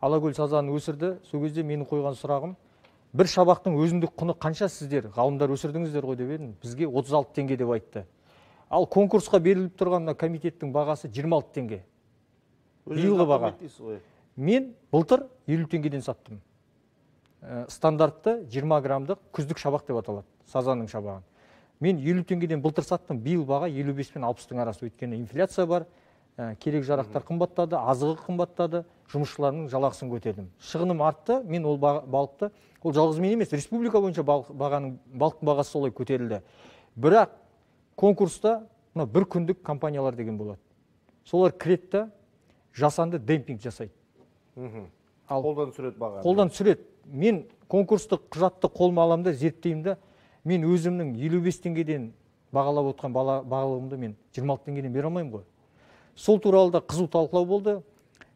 Алакөл сазанын өсірді. Сол кезде менің қойған сұрағым, бір шабақтың өзіндік құны қанша сіздер, ғалымдар өсірдіңіздер ғой деп едім. Бізге 36 теңге деп айтты. Ал конкурсқа беріліп тұрған мына комитеттің бағасы 26 теңге. Биылғы баға. Мен былтыр 50 теңгеден саттым. Стандартты 20 граммдық күздік шабақ деп аталады, сазанның шабағын. Мен 50 теңгеден былтыр саттым, биыл баға 55 пен 60-тың арасы. Өйткені инфляция бар, керек жарақтар қымбаттады, азығы қымбаттады, жұмысшылардың жалақысын көтердім. Шығыным артты, мен ол балықты, ол жалғыз мен емес, республика бойынша балықтың бағасы солай көтерілді. Бірақ конкурста мына бір күндік компаниялар деген болады. Солар кіреді да жасанды демпинг жасайды. Ал қолдан түсіреді бағаны. Қолдан түсіреді. Мен конкурстық құжатты қолыма аламын да зерттеймін да, мен өзімнің 55 теңгеден бағалап отқан бағалығымды мен 26 теңгеден бере алмаймын ғой. Сол туралы да қызу талқылау болды.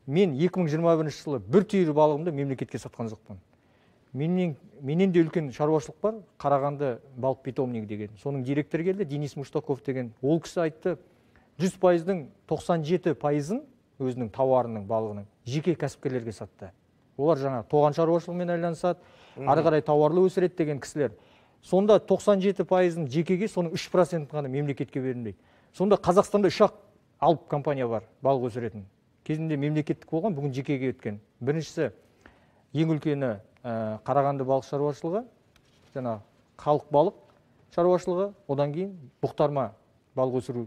Мен 2021 жылы бір түйір балығымды мемлекетке сатқан жоқпын. Менен де үлкен шаруашылық бар, Қарағанды балық питомнигі деген. Соның директоры келді, Денис Муштаков деген. Ол кісі айтты, 100%-ның 97%-ын өзінің тауарының, балығының жеке кәсіпкерлерге сатты. Олар жаңа тоған шаруашылығымен айналысады, ары қарай тауарлы өсіреді деген кісілер. Сонда 97%-ын жекеге, соның 3%-ын ғана мемлекетке бердім дейді. Сонда Қазақстанда 3-ақ алып компания бар балық өсіретін. Кезінде мемлекеттік болған, бүгін жекеге өткен. Біріншісі, ең үлкені Қарағанды балық шаруашылығы, жаңа халық балық шаруашылығы, одан кейін бұқтарма балық өсіру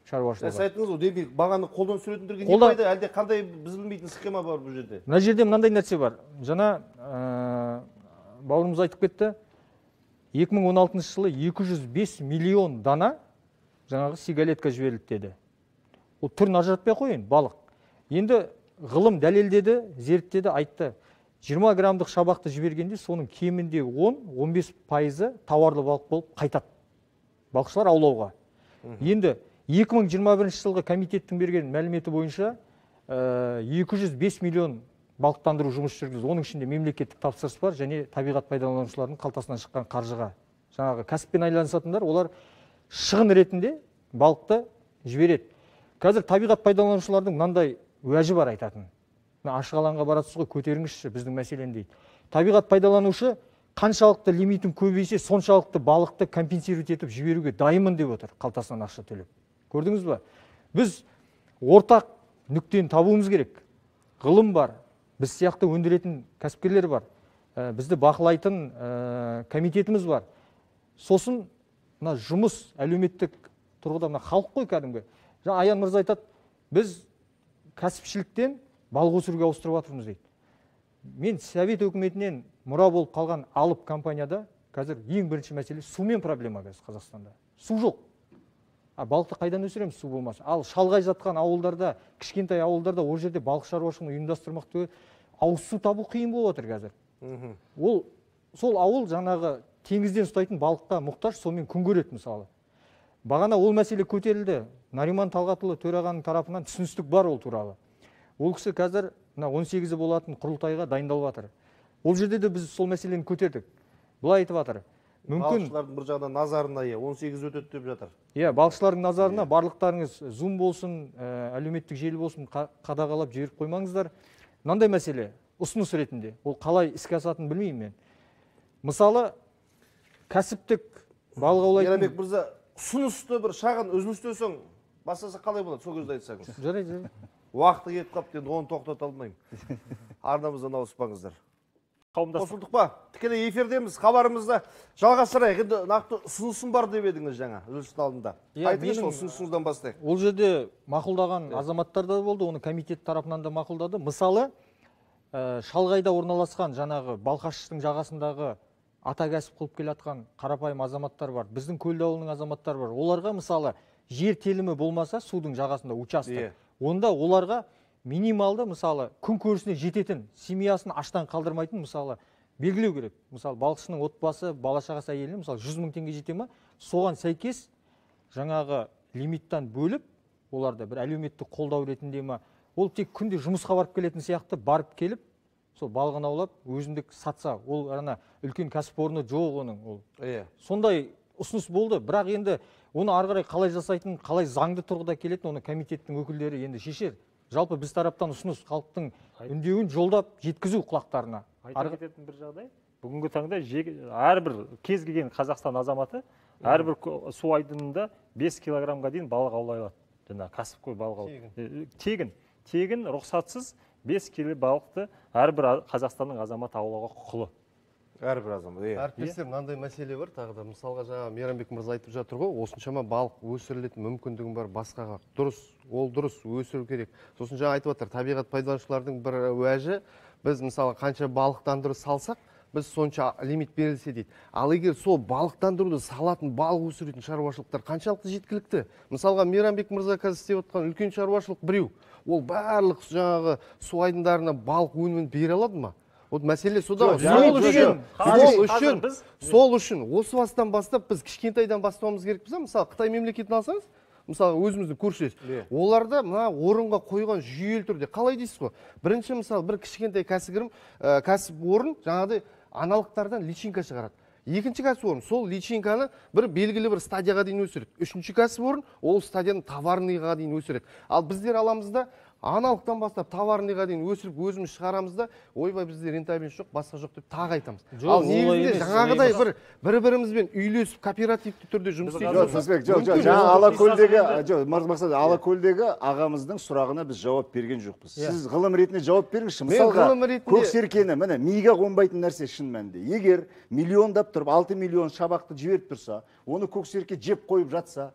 шаруашылығы. Сіз айттыңыз ғой, демек бағаны қолдан түсіретіндерге не пайда, әлде қандай біз білмейтін схема бар бұл жерде? Мына жерде мынандай нәрсе бар. Жаңа бауырымыз айтып кетті, 2016 жылы 205 миллион дана жаңағы сигалетка жіберілді деді. Ол түрін ажыратпай қояйын, балық. Енді ғылым дәлелдеді, зерттеді, айтты. 20 граммдық шабақты жібергенде соның кемінде 10-15 пайызы тауарлы балық болып қайтады. Балықшылар аулауға. Енді 2021 жылғы комитеттің берген мәліметі бойынша 205 миллион балықтандыру жұмыс жүргізді. Оның ішінде мемлекеттік тапсырыс бар және табиғат пайдаланушылардың қалтасынан шыққан қаржыға. Жаңағы кәсіппен айналысатындар, олар шығын ретінде балықты жібереді. Қазір табиғат пайдаланушылардың мынандай уәжі бар айтатын. Ашық алаңға барасыз ғой, көтеріңізші біздің мәселені дейді. Табиғат пайдаланушы қаншалықты лимитін көбейсе, соншалықты балықты компенсировать етіп жіберуге дайынмын деп отыр, қалтасынан ақша төлеп. Көрдіңіз ба? Біз ортақ нүктені табуымыз керек. Ғылым бар, біз сияқты өндіретін кәсіпкерлер бар, бізді бақылайтын комитетіміз бар. Сосын мына жұмыс әлеуметтік тұрғыда мына халық қой кәдімгі. Жаңа Аян мырза айтады, біз кәсіпшіліктен балық өсіруге ауыстырып жатырмыз дейді. Мен Совет өкіметінен мұра болып қалған алып компанияда қазір ең бірінші мәселе сумен проблема қазір Қазақстанда. Су жоқ. А балықты қайдан өсіреміз су болмаса? Ал шалғай жатқан ауылдарда, кішкентай ауылдарда ол жерде балық шаруашылығын ұйымдастырмақ түгел ауыз су табу қиын болып отыр қазір. Ол сол ауыл жаңағы теңізден ұстайтын балыққа мұқтаж, сонымен күн көреді мысалы. Бағана ол мәселе көтерілді. Нариман Талғатұлы төрағаның тарапынан түсіністік бар ол туралы. Ол кісі қазір мына 18-і болатын құрылтайға дайындалып жатыр. Ол жерде де біз сол мәселені көтердік. Былай айтып жатыр. Мүмкін балықшылардың бір жағынан назарына, 18 өтеді деп жатыр. Иә, балықшылардың назарына барлықтарыңыз Zoom болсын, әлеуметтік желі болсын қадағалап жіберіп қоймаңыздар. Мынандай мәселе ұсыныс ретінде. Ол қалай іске асатынын білмеймін мен. Мысалы, кәсіптік балық аулайтын Мейрамбек мырза, ұсынысты бір шағын үзілістен соң бастаса қалай болады, сол кезде айтсаңыз. Жарайды. Уақыты кетіп қалыпты, енді оны тоқтата алмаймын. Арнамыздан ауыспаңыздар. Қосылдық па? Тікелей эфирдеміз, хабарымызды жалғастырайық. Енді нақты ұсынысым бар деп едіңіз жаңа, үзілістің алдында. Айтыңызшы, сол ұсынысыңыздан бастайық. Ол жерде мақұлдаған азаматтар да болды, оны комитет тарапынан да мақұлдады. Мысалы, шалғайда орналасқан жаңағы Балқаштың жағасындағы ата кәсіп қылып келе жатқан қарапайым азаматтар бар, біздің Көлді ауылының азаматтары бар. Оларға мысалы жер телімі болмаса судың жағасында участок, онда оларға минималды мысалы күн көрісіне жететін, семьясын аштан қалдырмайтын мысалы белгілеу керек. Мысалы балықшының отбасы, бала шағасы, әйеліне мысалы 100 мың теңге жете ма, соған сәйкес жаңағы лимиттан бөліп оларды бір әлеуметтік қолдау ретінде ма, ол тек күнде жұмысқа барып келетін сияқты барып келіп сол балығын аулап өзіндік сатса, ол ана үлкен кәсіпорны жоқ оның ол. Сондай ұсыныс болды, бірақ енді оны ары қарай қалай жасайтын, қалай заңды тұрғыда келетін, оны комитеттің өкілдері енді шешер. Жалпы біз тараптан ұсыныс, халықтың үндеуін жолдап жеткізу құлақтарына. Айта кететін бір жағдай, бүгінгі таңда әрбір кез келген Қазақстан азаматы әрбір су айдынында 5 килограммға дейін балық аулай алады. Жаңағы кәсіпқой балық аулау. Тегін, тегін рұқсатсыз 5 келі балықты әрбір Қазақстанның азаматы аулауға құқылы. Әрбір азамат, иә. Әріптестер, мынандай мәселе бар тағы да. Мысалға жаңа Мейрамбек мырза айтып жатыр ғой, осыншама балық өсірілетін мүмкіндігім бар, басқаға. Дұрыс, ол дұрыс, өсіру керек. Сосын жаңа айтып жатыр, табиғат пайдаланушылардың бір уәжі, біз мысалы қанша балықтандыру салсақ, біз сонша лимит берілсе дейді. Ал егер сол балықтандыруды салатын, балық өсіретін шаруашылықтар қаншалықты жеткілікті? Мысалға Мейрамбек мырза қазір істеп отқан үлкен шаруашылық біреу. Ол барлық жаңағы су айдындарына балық өнімін бере алады ма? Вот мәселе сода. Сол үшін осы бастан бастап біз кішкентайдан бастауымыз керекпіз. Мысалы Қытай мемлекетін алсаңыз, мысалы өзіміздің көршілес, оларда мына орынға қойған жүйелі түрде қалай дейсіз ғой? Бірінші мысалы бір кішкентай кәсіпорын жаңағыдай аналықтардан личинка шығарады. Екінші кәсіпорын сол личинканы бір белгілі бір стадияға дейін өсіреді. Үшінші кәсіпорын ол стадияны товарныйға дейін өсіреді. Ал біздер аламыз да аналықтан бастап товарныйға дейін өсіріп өзіміз шығарамыз да, ойбай бізде рентабельность жоқ, басқа жоқ деп тағы айтамыз. Ал негізінде жаңағыдай бір-бірімізбен үйлесіп кооперативті түрде жұмыс істейтін. Жоқ, жаңа Алакөлдегі, жоқ, Мақсат, Алакөлдегі ағамыздың сұрағына біз жауап берген жоқпыз. Сіз ғылым ретінде жауап беріңізші. Мысалға, көксеркені, міне, миға қонбайтын нәрсе шын мәнінде. Егер миллиондап тұрып, 6 миллион шабақты жіберіп тұрса, оны көксерке жеп қойып жатса,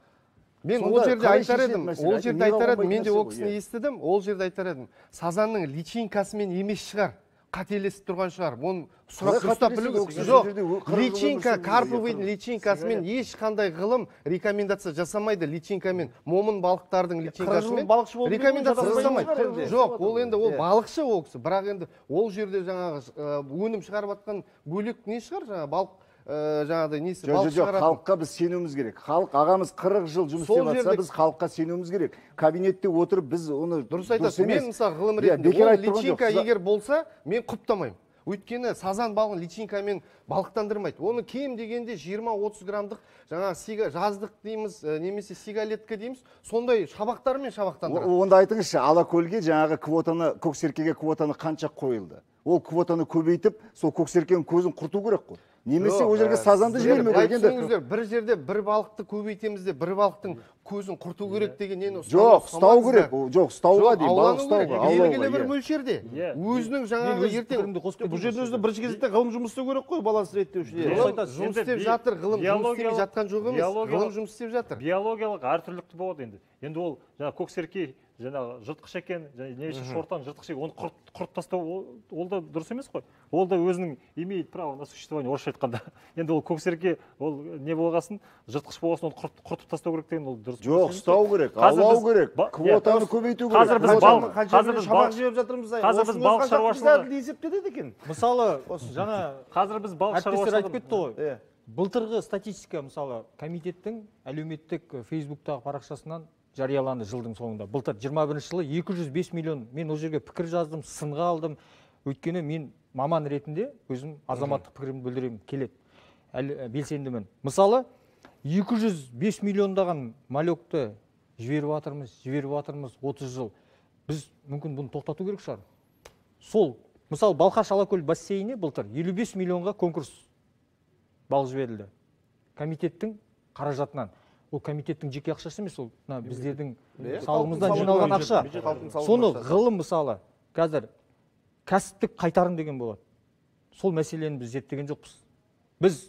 мен ол жерде айтар едім, ол жерде айтар едім, мен де ол кісіні естідім, ол жерде айтар едім. Сазанның личинкасымен емес шығар, қателесіп тұрған шығар. Оны сұрақ дұрыстап білу керек. Жоқ, личинка, карповыйдың личинкасымен ешқандай ғылым рекомендация жасамайды личинкамен, момын балықтардың личинкасымен рекомендация жасамайды. Жоқ, ол енді ол балықшы ол кісі, бірақ енді ол жерде жаңағы өнім шығарып жатқан бөлек не шығар, жаңағы балық жаңағыдай несі балық шығаратын. Халыққа біз сенуіміз керек. Халық ағамыз 40 жыл жұмыс істеп жатса, біз халыққа сенуіміз керек. Кабинетте отырып біз оны дұрыс айтасыз. Мен мысалы ғылым ретінде ол личинка егер болса, мен құптамаймын. Өйткені сазан балығын личинкамен балықтандырмайды. Оны кем дегенде 20-30 граммдық жаңағы жаздық дейміз, немесе сигалетка дейміз, сондай шабақтармен шабақтандырады. Онда айтыңызшы, Алакөлге жаңағы квотаны, көксеркеге квотаны қанша қойылды? Ол квотаны көбейтіп, сол көксеркенің көзін құрту керек қой. Немесе ол жерге сазанды жібермеу керек. Енді бір жерде бір балықты көбейтеміз де, бір балықтың көзін құрту керек деген нені жоқ, ұстау керек. Жоқ, ұстауға дейін, балық ұстауға. Белгілі бір мөлшерде. Өзінің жаңағы ертең бұл жердің өзінде бірінші кезекте ғылым жұмыс істеу керек қой, баланс реттеушілер. Жұмыс істеп жатыр, ғылым жұмыс істемей жатқан жоқ емес. Ғылым жұмыс істеп жатыр. Биологиялық әртүрлілікті болады енді. Енді ол жаңа көксерке, жаңағы жыртқыш екен, немесе шортан жыртқыш екен, оны құрт тастау ол да дұрыс емес қой. Ол да өзінің имеет право на существование, орысша айтқанда. Енді ол көксерке, ол не болғасын, жыртқыш болғасын, оны құртып тастау керек деген ол дұрыс. Жоқ, ұстау керек, аулау керек, квотаны көбейту керек. Қазір біз балық жіберіп жатырмыз. Қазір біз балық шаруашылығы есептеледі екен. Мысалы, жаңа қазір біз балық шаруашылығы айтып кетті ғой. Былтырғы статистика, мысалы, комитеттің әлеуметтік Фейсбуктағы парақшасынан жарияланды жылдың соңында. Былтыр 21 жылы 205 миллион. Мен ол жерге пікір жаздым, сынға алдым. Өйткені мен маман ретінде өзім азаматтық пікірімді білдіремін, келеді. Белсендімін. Мысалы, 205 миллиондаған малёкті жіберіп жатырмыз, 30 жыл. Біз мүмкін бұны тоқтату керек шығар. Сол, мысалы, Балқаш Алакөл бассейні былтыр 55 миллионға конкурс балық жіберілді. Комитеттің қаражатынан. Ол комитеттің жеке ақшасы емес, ол біздердің салығымыздан жиналған ақша. Соны ғылым, мысалы, қазір кәсіптік қайтарым деген болады. Сол мәселені біз зерттеген жоқпыз. Біз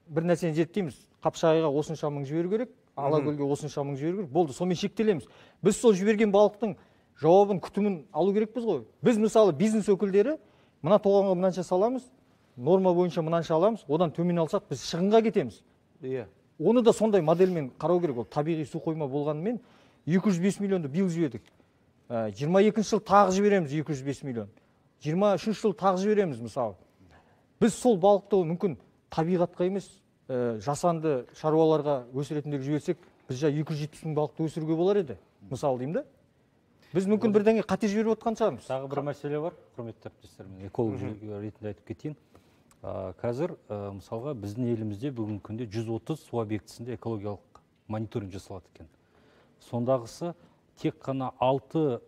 бір нәрсені зерттейміз. Қапшағайға осынша мың жіберу керек, Алакөлге осынша мың жіберу керек. Болды, сонымен шектелеміз. Біз сол жіберген балықтың жауабын, күтімін алу керекпіз ғой. Біз, мысалы, бизнес өкілдері мына тоғанға мынанша саламыз, норма бойынша мынанша аламыз, одан төмен алсақ біз шығынға кетеміз. Иә. Оны да сондай модельмен қарау керек. Ол табиғи су қойма болғанымен 205 миллионды биыл жібердік. 22 жыл тағы жібереміз 205 миллион. 23 жыл тағы жібереміз, мысалы. Біз сол балықты мүмкін табиғатқа емес, жасанды шаруаларға өсіретіндерге жіберсек, біз жай 270 мың балықты өсіруге болар еді. Мысалы деймін да. Біз мүмкін бірдеңе қате жіберіп отқан шығармыз. Тағы бір мәселе бар, құрметті әріптестер, мен эколог ретінде айтып кетейін. Қазір, мысалға, біздің елімізде бүгінгі күнде 130 су объектісінде экологиялық мониторинг жасалады екен. Сондағысы тек қана 6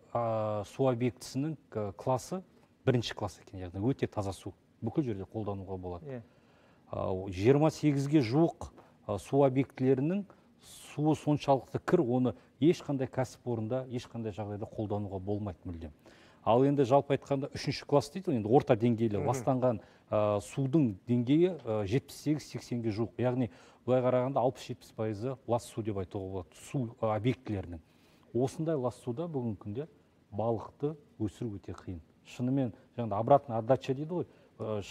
су объектісінің класы бірінші класс екен, яғни өте таза су, бүкіл жерде қолдануға болады. 28-ге жуық су объектілерінің суы соншалықты кір, оны ешқандай кәсіпорында, ешқандай жағдайда қолдануға болмайды мүлдем. Ал енді жалпы айтқанда 3-ші класс дейді, енді орта деңгейлі ластанған судың деңгейі 78-80-ге жуық. Яғни былай қарағанда 60-70% лас су деп айтуға болады, су объектілерінің. Осындай лас суда бүгінгі күнде балықты өсіру өте қиын. Шынымен жаңағы обратная отдача дейді ғой,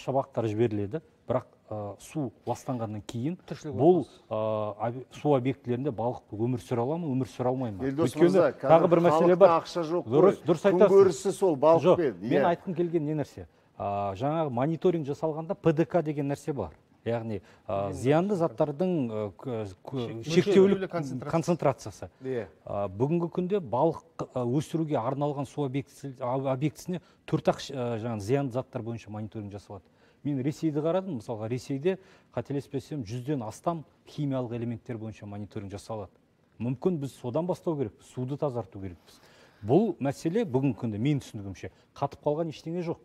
шабақтар жіберіледі, бірақ су ластанғаннан кейін бұл су объектілерінде балық өмір сүре ала ма, өмір сүре алмай ма? Елдос мырза, қазір бір мәселе бар. Ақша жоқ қой. Күнкөрісі сол балықпен. Мен айтқым келген не нәрсе? Жаңағы мониторинг жасалғанда ПДК деген нәрсе бар. Яғни зиянды заттардың шектеулі концентрациясы. Бүгінгі күнде балық өсіруге арналған су объектісіне төрт-ақ зиянды заттар бойынша мониторинг жасалады. Мен Ресейді қарадым, мысалға Ресейде қателеспесем 100-ден астам химиялық элементтер бойынша мониторинг жасалады. Мүмкін біз содан бастау керекпіз, суды тазарту керекпіз. Бұл мәселе бүгінгі күнде менің түсінігімше қатып қалған ештеңе жоқ.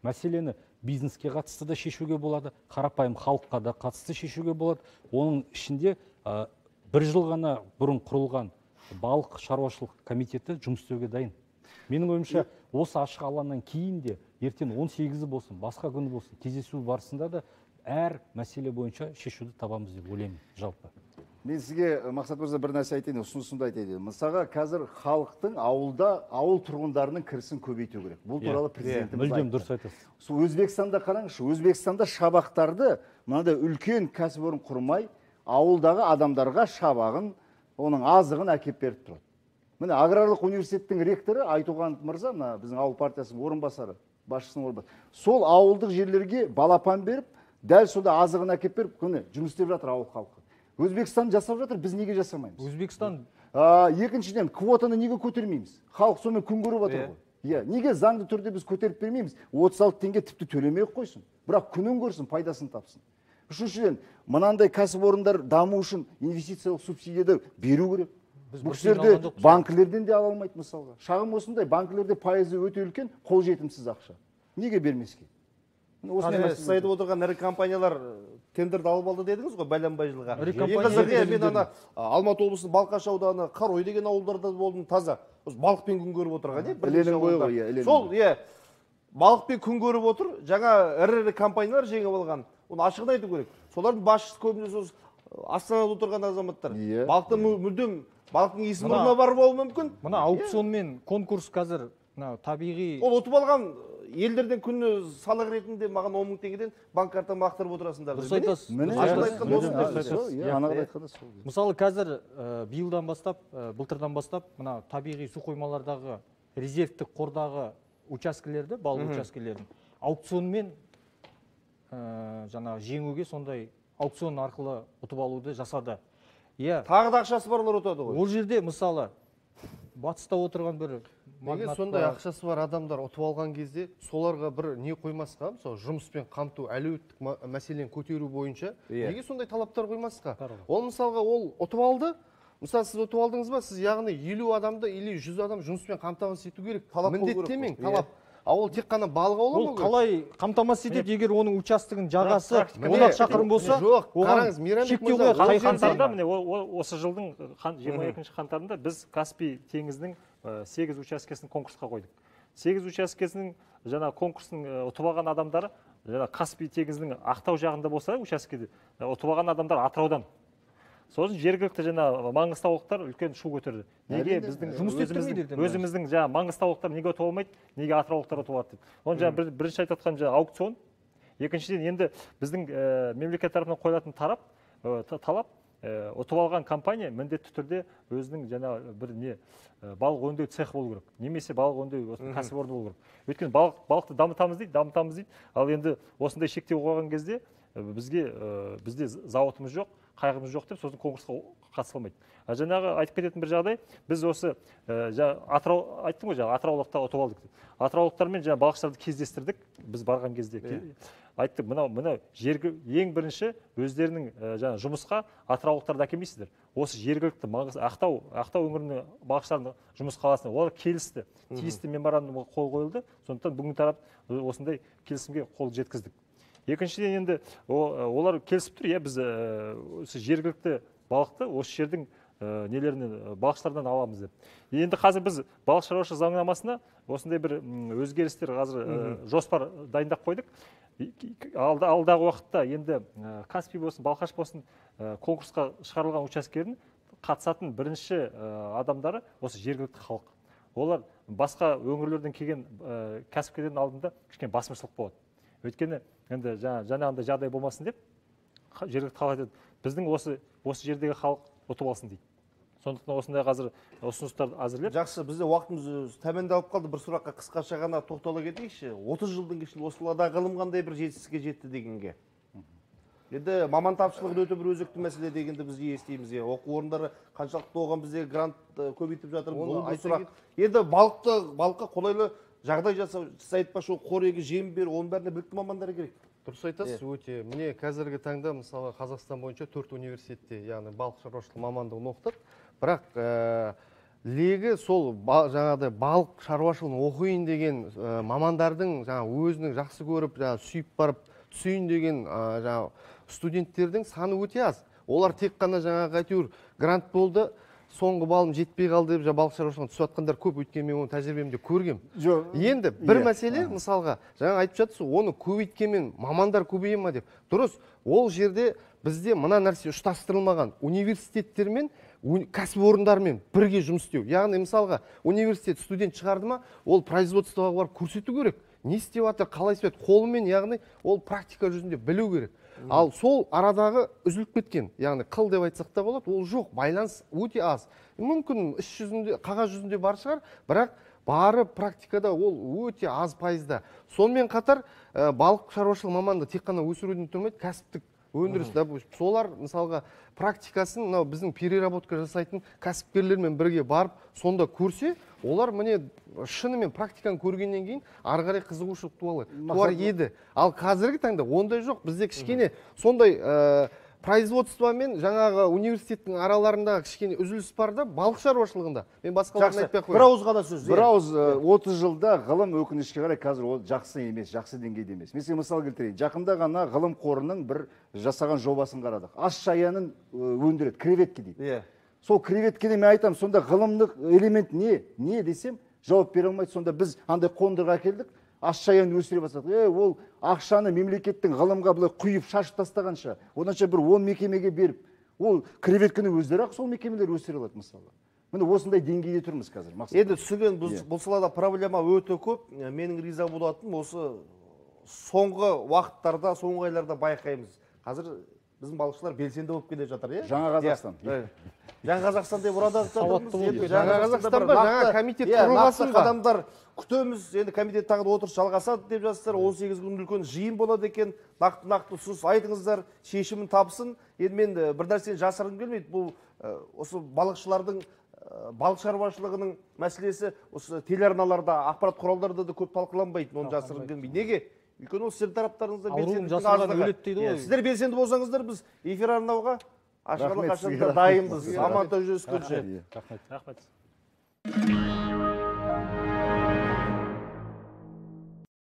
Мәселені бизнеске қатысты да шешуге болады, қарапайым халыққа да қатысты шешуге болады. Оның ішінде бір жыл ғана бұрын құрылған балық шаруашылық комитеті жұмыс істеуге дайын. Менің ойымша, осы ашық алаңнан кейін де ертең 18-і болсын, басқа күні болсын, кездесу барысында да әр мәселе бойынша шешуді табамыз деп ойлаймын жалпы. Мен сізге, Мақсат мырза, бір нәрсе айтайын, ұсынысымды айтайын. Мысалға, қазір халықтың ауылда, ауыл тұрғындарының кірісін көбейту керек. Бұл туралы президентіміз айтты. Мүлдем дұрыс айтасыз. Сол Өзбекстанда қараңызшы, Өзбекстанда шабақтарды мынандай үлкен кәсіпорын құрмай, ауылдағы адамдарға шабағын, оның азығын әкеп беріп тұрады. Міне аграрлық университеттің ректоры Айтуғанов мырза, мына біздің ауыл партиясының орынбасары, басшысының орынбасары. Сол ауылдық жерлерге балапан беріп, дәл сонда азығын әкеп беріп, міне жұмыс істеп жатыр ауыл халқы. Өзбекстан жасап жатыр, біз неге жасамаймыз? Өзбекстан. Екіншіден, квотаны неге көтермейміз? Халық сонымен күн көріп жатыр ғой. Иә, неге заңды түрде біз көтеріп бермейміз? 36 теңге тіпті төлемей қойсын. Бірақ күнін көрсін, пайдасын тапсын. Үшіншіден, мынандай кәсіпорындар даму үшін инвестициялық субсидияды беру керек. Бұл кісілерде банкілерден де ала алмайды мысалға. Шағым осындай, банкілерде пайызы өте үлкен, қолжетімсіз ақша. Неге бермеске? Сіз айтып отырған ірі компаниялар тендерді алып алды дедіңіз ғой, бәленбай жылға. Ең мен ана Алматы облысының Балқаш ауданы, Қарой деген ауылдарда болдым, таза. Балықпен күн көріп отырған, иә. Сол, иә, балықпен күн көріп отыр, жаңа ірі-ірі компаниялар жеңіп алған. Оны ашығын айту керек. Солардың басшысы көбінесе Астанада отырған азаматтар. Балықтың мүлдем, балықтың иісі мұрнына барып алуы мүмкін. Мына аукцион мен конкурс қазір табиғи. Ол ұтып алған елдерден күні салық ретінде маған 10 мың теңгеден банк картама ақтарып отырасыңдар. Дұрыс айтасыз. Мысалы қазір биылдан бастап, былтырдан бастап мына табиғи су қоймалардағы резервтік қордағы учаскелерді, балық учаскелерін аукционмен жаңағы жеңуге сондай аукцион арқылы ұтып алуды жасады. Иә. Тағы да ақшасы барлар ұтады ғой. Ол жерде мысалы батыста отырған бір неге сондай ақшасы бар адамдар ұтып алған кезде соларға бір не қоймасқа, мысалы жұмыспен қамту, әлеуметтік мәселені көтеру бойынша неге сондай талаптар қоймасқа? Ол мысалға ол ұтып алды, мысалы сіз ұтып алдыңыз ба, сіз яғни 50 адамды или 100 адам жұмыспен қамтамасыз ету керек. Міндеттемең, талап. А ол тек қана балық аулау ма? Ол қалай қамтамасыз етеді, егер оның участогының жағасы 10 шақырым болса? Жоқ, қараңыз, Мейрамбек мырза, қаңтарда міне осы жылдың 22 қаңтарында біз Каспий теңізінің 8 учаскесін конкурсқа қойдық. 8 учаскесінің жаңа конкурстың ұтып алған адамдары, жаңа Каспий теңізінің Ақтау жағында болса учаскеде ұтып алған адамдар Атыраудан. Сосын жергілікті жаңа маңғыстаулықтар үлкен шу көтерді. Неге біздің өзіміздің жаңа маңғыстаулықтар неге ұтып алмайды, неге атыраулықтар ұтып алады деп. Оны жаңа бірінші айтып жатқан жаңа аукцион. Екіншіден енді біздің мемлекет тарапынан қойылатын талап, ұтып алған компания міндетті түрде өзінің жаңа бір не балық өңдеу цехы болу керек, немесе балық өңдеу кәсіпорны болу керек. Өйткені балықты дамытамыз дейді, дамытамыз дейді, ал енді осындай шектеу қойған кезде бізде зауытымыз жоқ, қайғымыз жоқ деп сосын конкурсқа қатыса алмайды. Жаңағы айтып кететін бір жағдай, біз осы Атырау айттым ғой, жаңа атыраулықтар ұтып алдық деп. Атыраулықтармен жаңа балықшыларды кездестірдік, біз барған кезде айттық, мынау жергі ең бірінші өздерінің жаңа жұмысқа атыраулықтарды әкелмейсіздер. Осы жергілікті Ақтау өңірінің балықшыларын жұмысқа аласыңдар. Олар келісті, тиісті меморандумға қол қойылды. Сондықтан бүгінгі тарап осындай келісімге қол жеткіздік. Екіншіден енді олар келісіп тұр, иә, біз осы жергілікті балықты осы жердің нелерінен, балықшылардан аламыз деп. Енді қазір біз балық шаруашылығы заңнамасына осындай бір өзгерістер қазір жоспар дайындап қойдық. Алдағы уақытта енді Каспий болсын, Балқаш болсын конкурсқа шығарылған учаскелердің қатысатын бірінші адамдары осы жергілікті халық. Олар басқа өңірлерден келген кәсіпкерлердің алдында кішкене басымшылық болады. Өйткені енді жаңағындай жағдай болмасын деп жергілікті халық айтады, біздің осы жердегі халық ұтып алсын дейді. Сондықтан осындай қазір ұсыныстарды әзірлеп. Жақсы, бізде уақытымыз тәмамдалып қалды. Бір сұраққа қысқаша ғана тоқтала кетейікші. 30 жылдың ішінде осы салада ғылым қандай бір жетістікке жетті дегенге. Енді маман тапшылығы өте бір өзекті мәселе дегенді біз естиміз. Оқу орындары қаншалықты оған бізде грант көбейтіп жатырмыз. Ол бір сұрақ. Енді балыққа қолайлы жағдай жасау, сіз айтпақшы, қорегі жем беру, оның бәріне білікті мамандар керек. Дұрыс айтасыз, өте. Міне қазіргі таңда мысалы Қазақстан бойынша 4 университетте, яғни балық шаруашылығы мамандығын оқытады. Бірақ легі сол жаңағыдай балық шаруашылығын оқиын деген мамандардың жаңа өзінің жақсы көріп, жаңа сүйіп барып түсейін деген жаңа студенттердің саны өте аз. Олар тек қана жаңағы әйтеуір грант болды, соңғы балым жетпей қалды деп балық шаруашылығына түсіп жатқандар көп, өйткені мен оны тәжірибемде көргем. Енді бір мәселе, мысалға, жаңа айтып жатсыз, оны көбейткенмен мамандар көбейе ма деп. Дұрыс, ол жерде бізде мына нәрсе ұштастырылмаған. Университеттермен, кәсіпорындармен бірге жұмыс істеу. Яғни мысалға, университет студент шығарды ма, ол производствоға барып көрсету керек. Не істеп жатыр, қалай істеп жатыр, қолымен, яғни ол практика жүзінде білу керек. Ал сол арадағы үзіліп кеткен, яғни қыл деп айтсақ та болады, ол жоқ, байланыс өте аз. Мүмкін іс жүзінде, қағаз жүзінде бар шығар, бірақ бары практикада ол өте аз пайызда. Сонымен қатар балық шаруашылығы мамандығы тек қана өсіруден тұрмайды, кәсіптік өндіріс, солар мысалға практикасын мынау біздің переработка жасайтын кәсіпкерлермен бірге барып сонда көрсе, олар міне шынымен практиканы көргеннен кейін ары қарай қызығушылық туар еді. Ал қазіргі таңда ондай жоқ. Бізде кішкене сондай Производство мен жаңағы университеттің араларындағы кішкене үзіліс бар да, балық шаруашылығында. Мен басқаларын айтпай ақ қояйын. Бір ауыз ғана сөз. Бір ауыз, 30 жылда ғылым өкінішке қарай қазір ол жақсы емес, жақсы деңгейде емес. Мен сізге мысал келтірейін. Жақында ғана ғылым қорының бір жасаған жобасын қарадық. Ас шаянын өндіреді, креветки дейді. Сол креветкеде мен айтамын, сонда ғылымдық элемент не? Не десем, жауап бере алмайды. Сонда біз андай қондырғы әкелдік, ас шаяны өсіре бастадық. Ол ақшаны мемлекеттің ғылымға былай құйып шашып тастағанша, оданша бір 10 мекемеге беріп, ол креветкені өздері ақ сол мекемелер өсіре алады мысалы. Міне осындай деңгейде тұрмыз қазір. Енді түсінген бұл салада проблема өте көп. Менің риза болатыным осы соңғы уақыттарда, соңғы айларда байқаймыз. Қазір біздің балықшылар белсенді болып келе жатыр, иә? Жаңа Қазақстан. Жаңа Қазақстан деп ұрады жатырмыз. Жаңа Қазақстан ба? Жаңа комитет құрылғасын ба? Қадамдар күтеміз. Енді комитет тағы да отырыс жалғасады деп жазсыздар. 18 күн үлкен жиын болады екен. Нақты ұсыныс айтыңыздар, шешімін тапсын. Енді мен бір нәрсені жасырғым келмейді. Бұл осы балықшылардың, балық шаруашылығының мәселесі осы телеарналарда, ақпарат құралдарында да көп талқыланбайды. Оны жасырғым келмейді. Неге? Өйткені ол сіздердің тараптарыңызда белсенділіктің аздығы. Сіздер белсенді болсаңыздар, біз эфир арнауға ашқалы қашанда дайынбыз. Аман жүздескенше. Рахмет. Рахмет.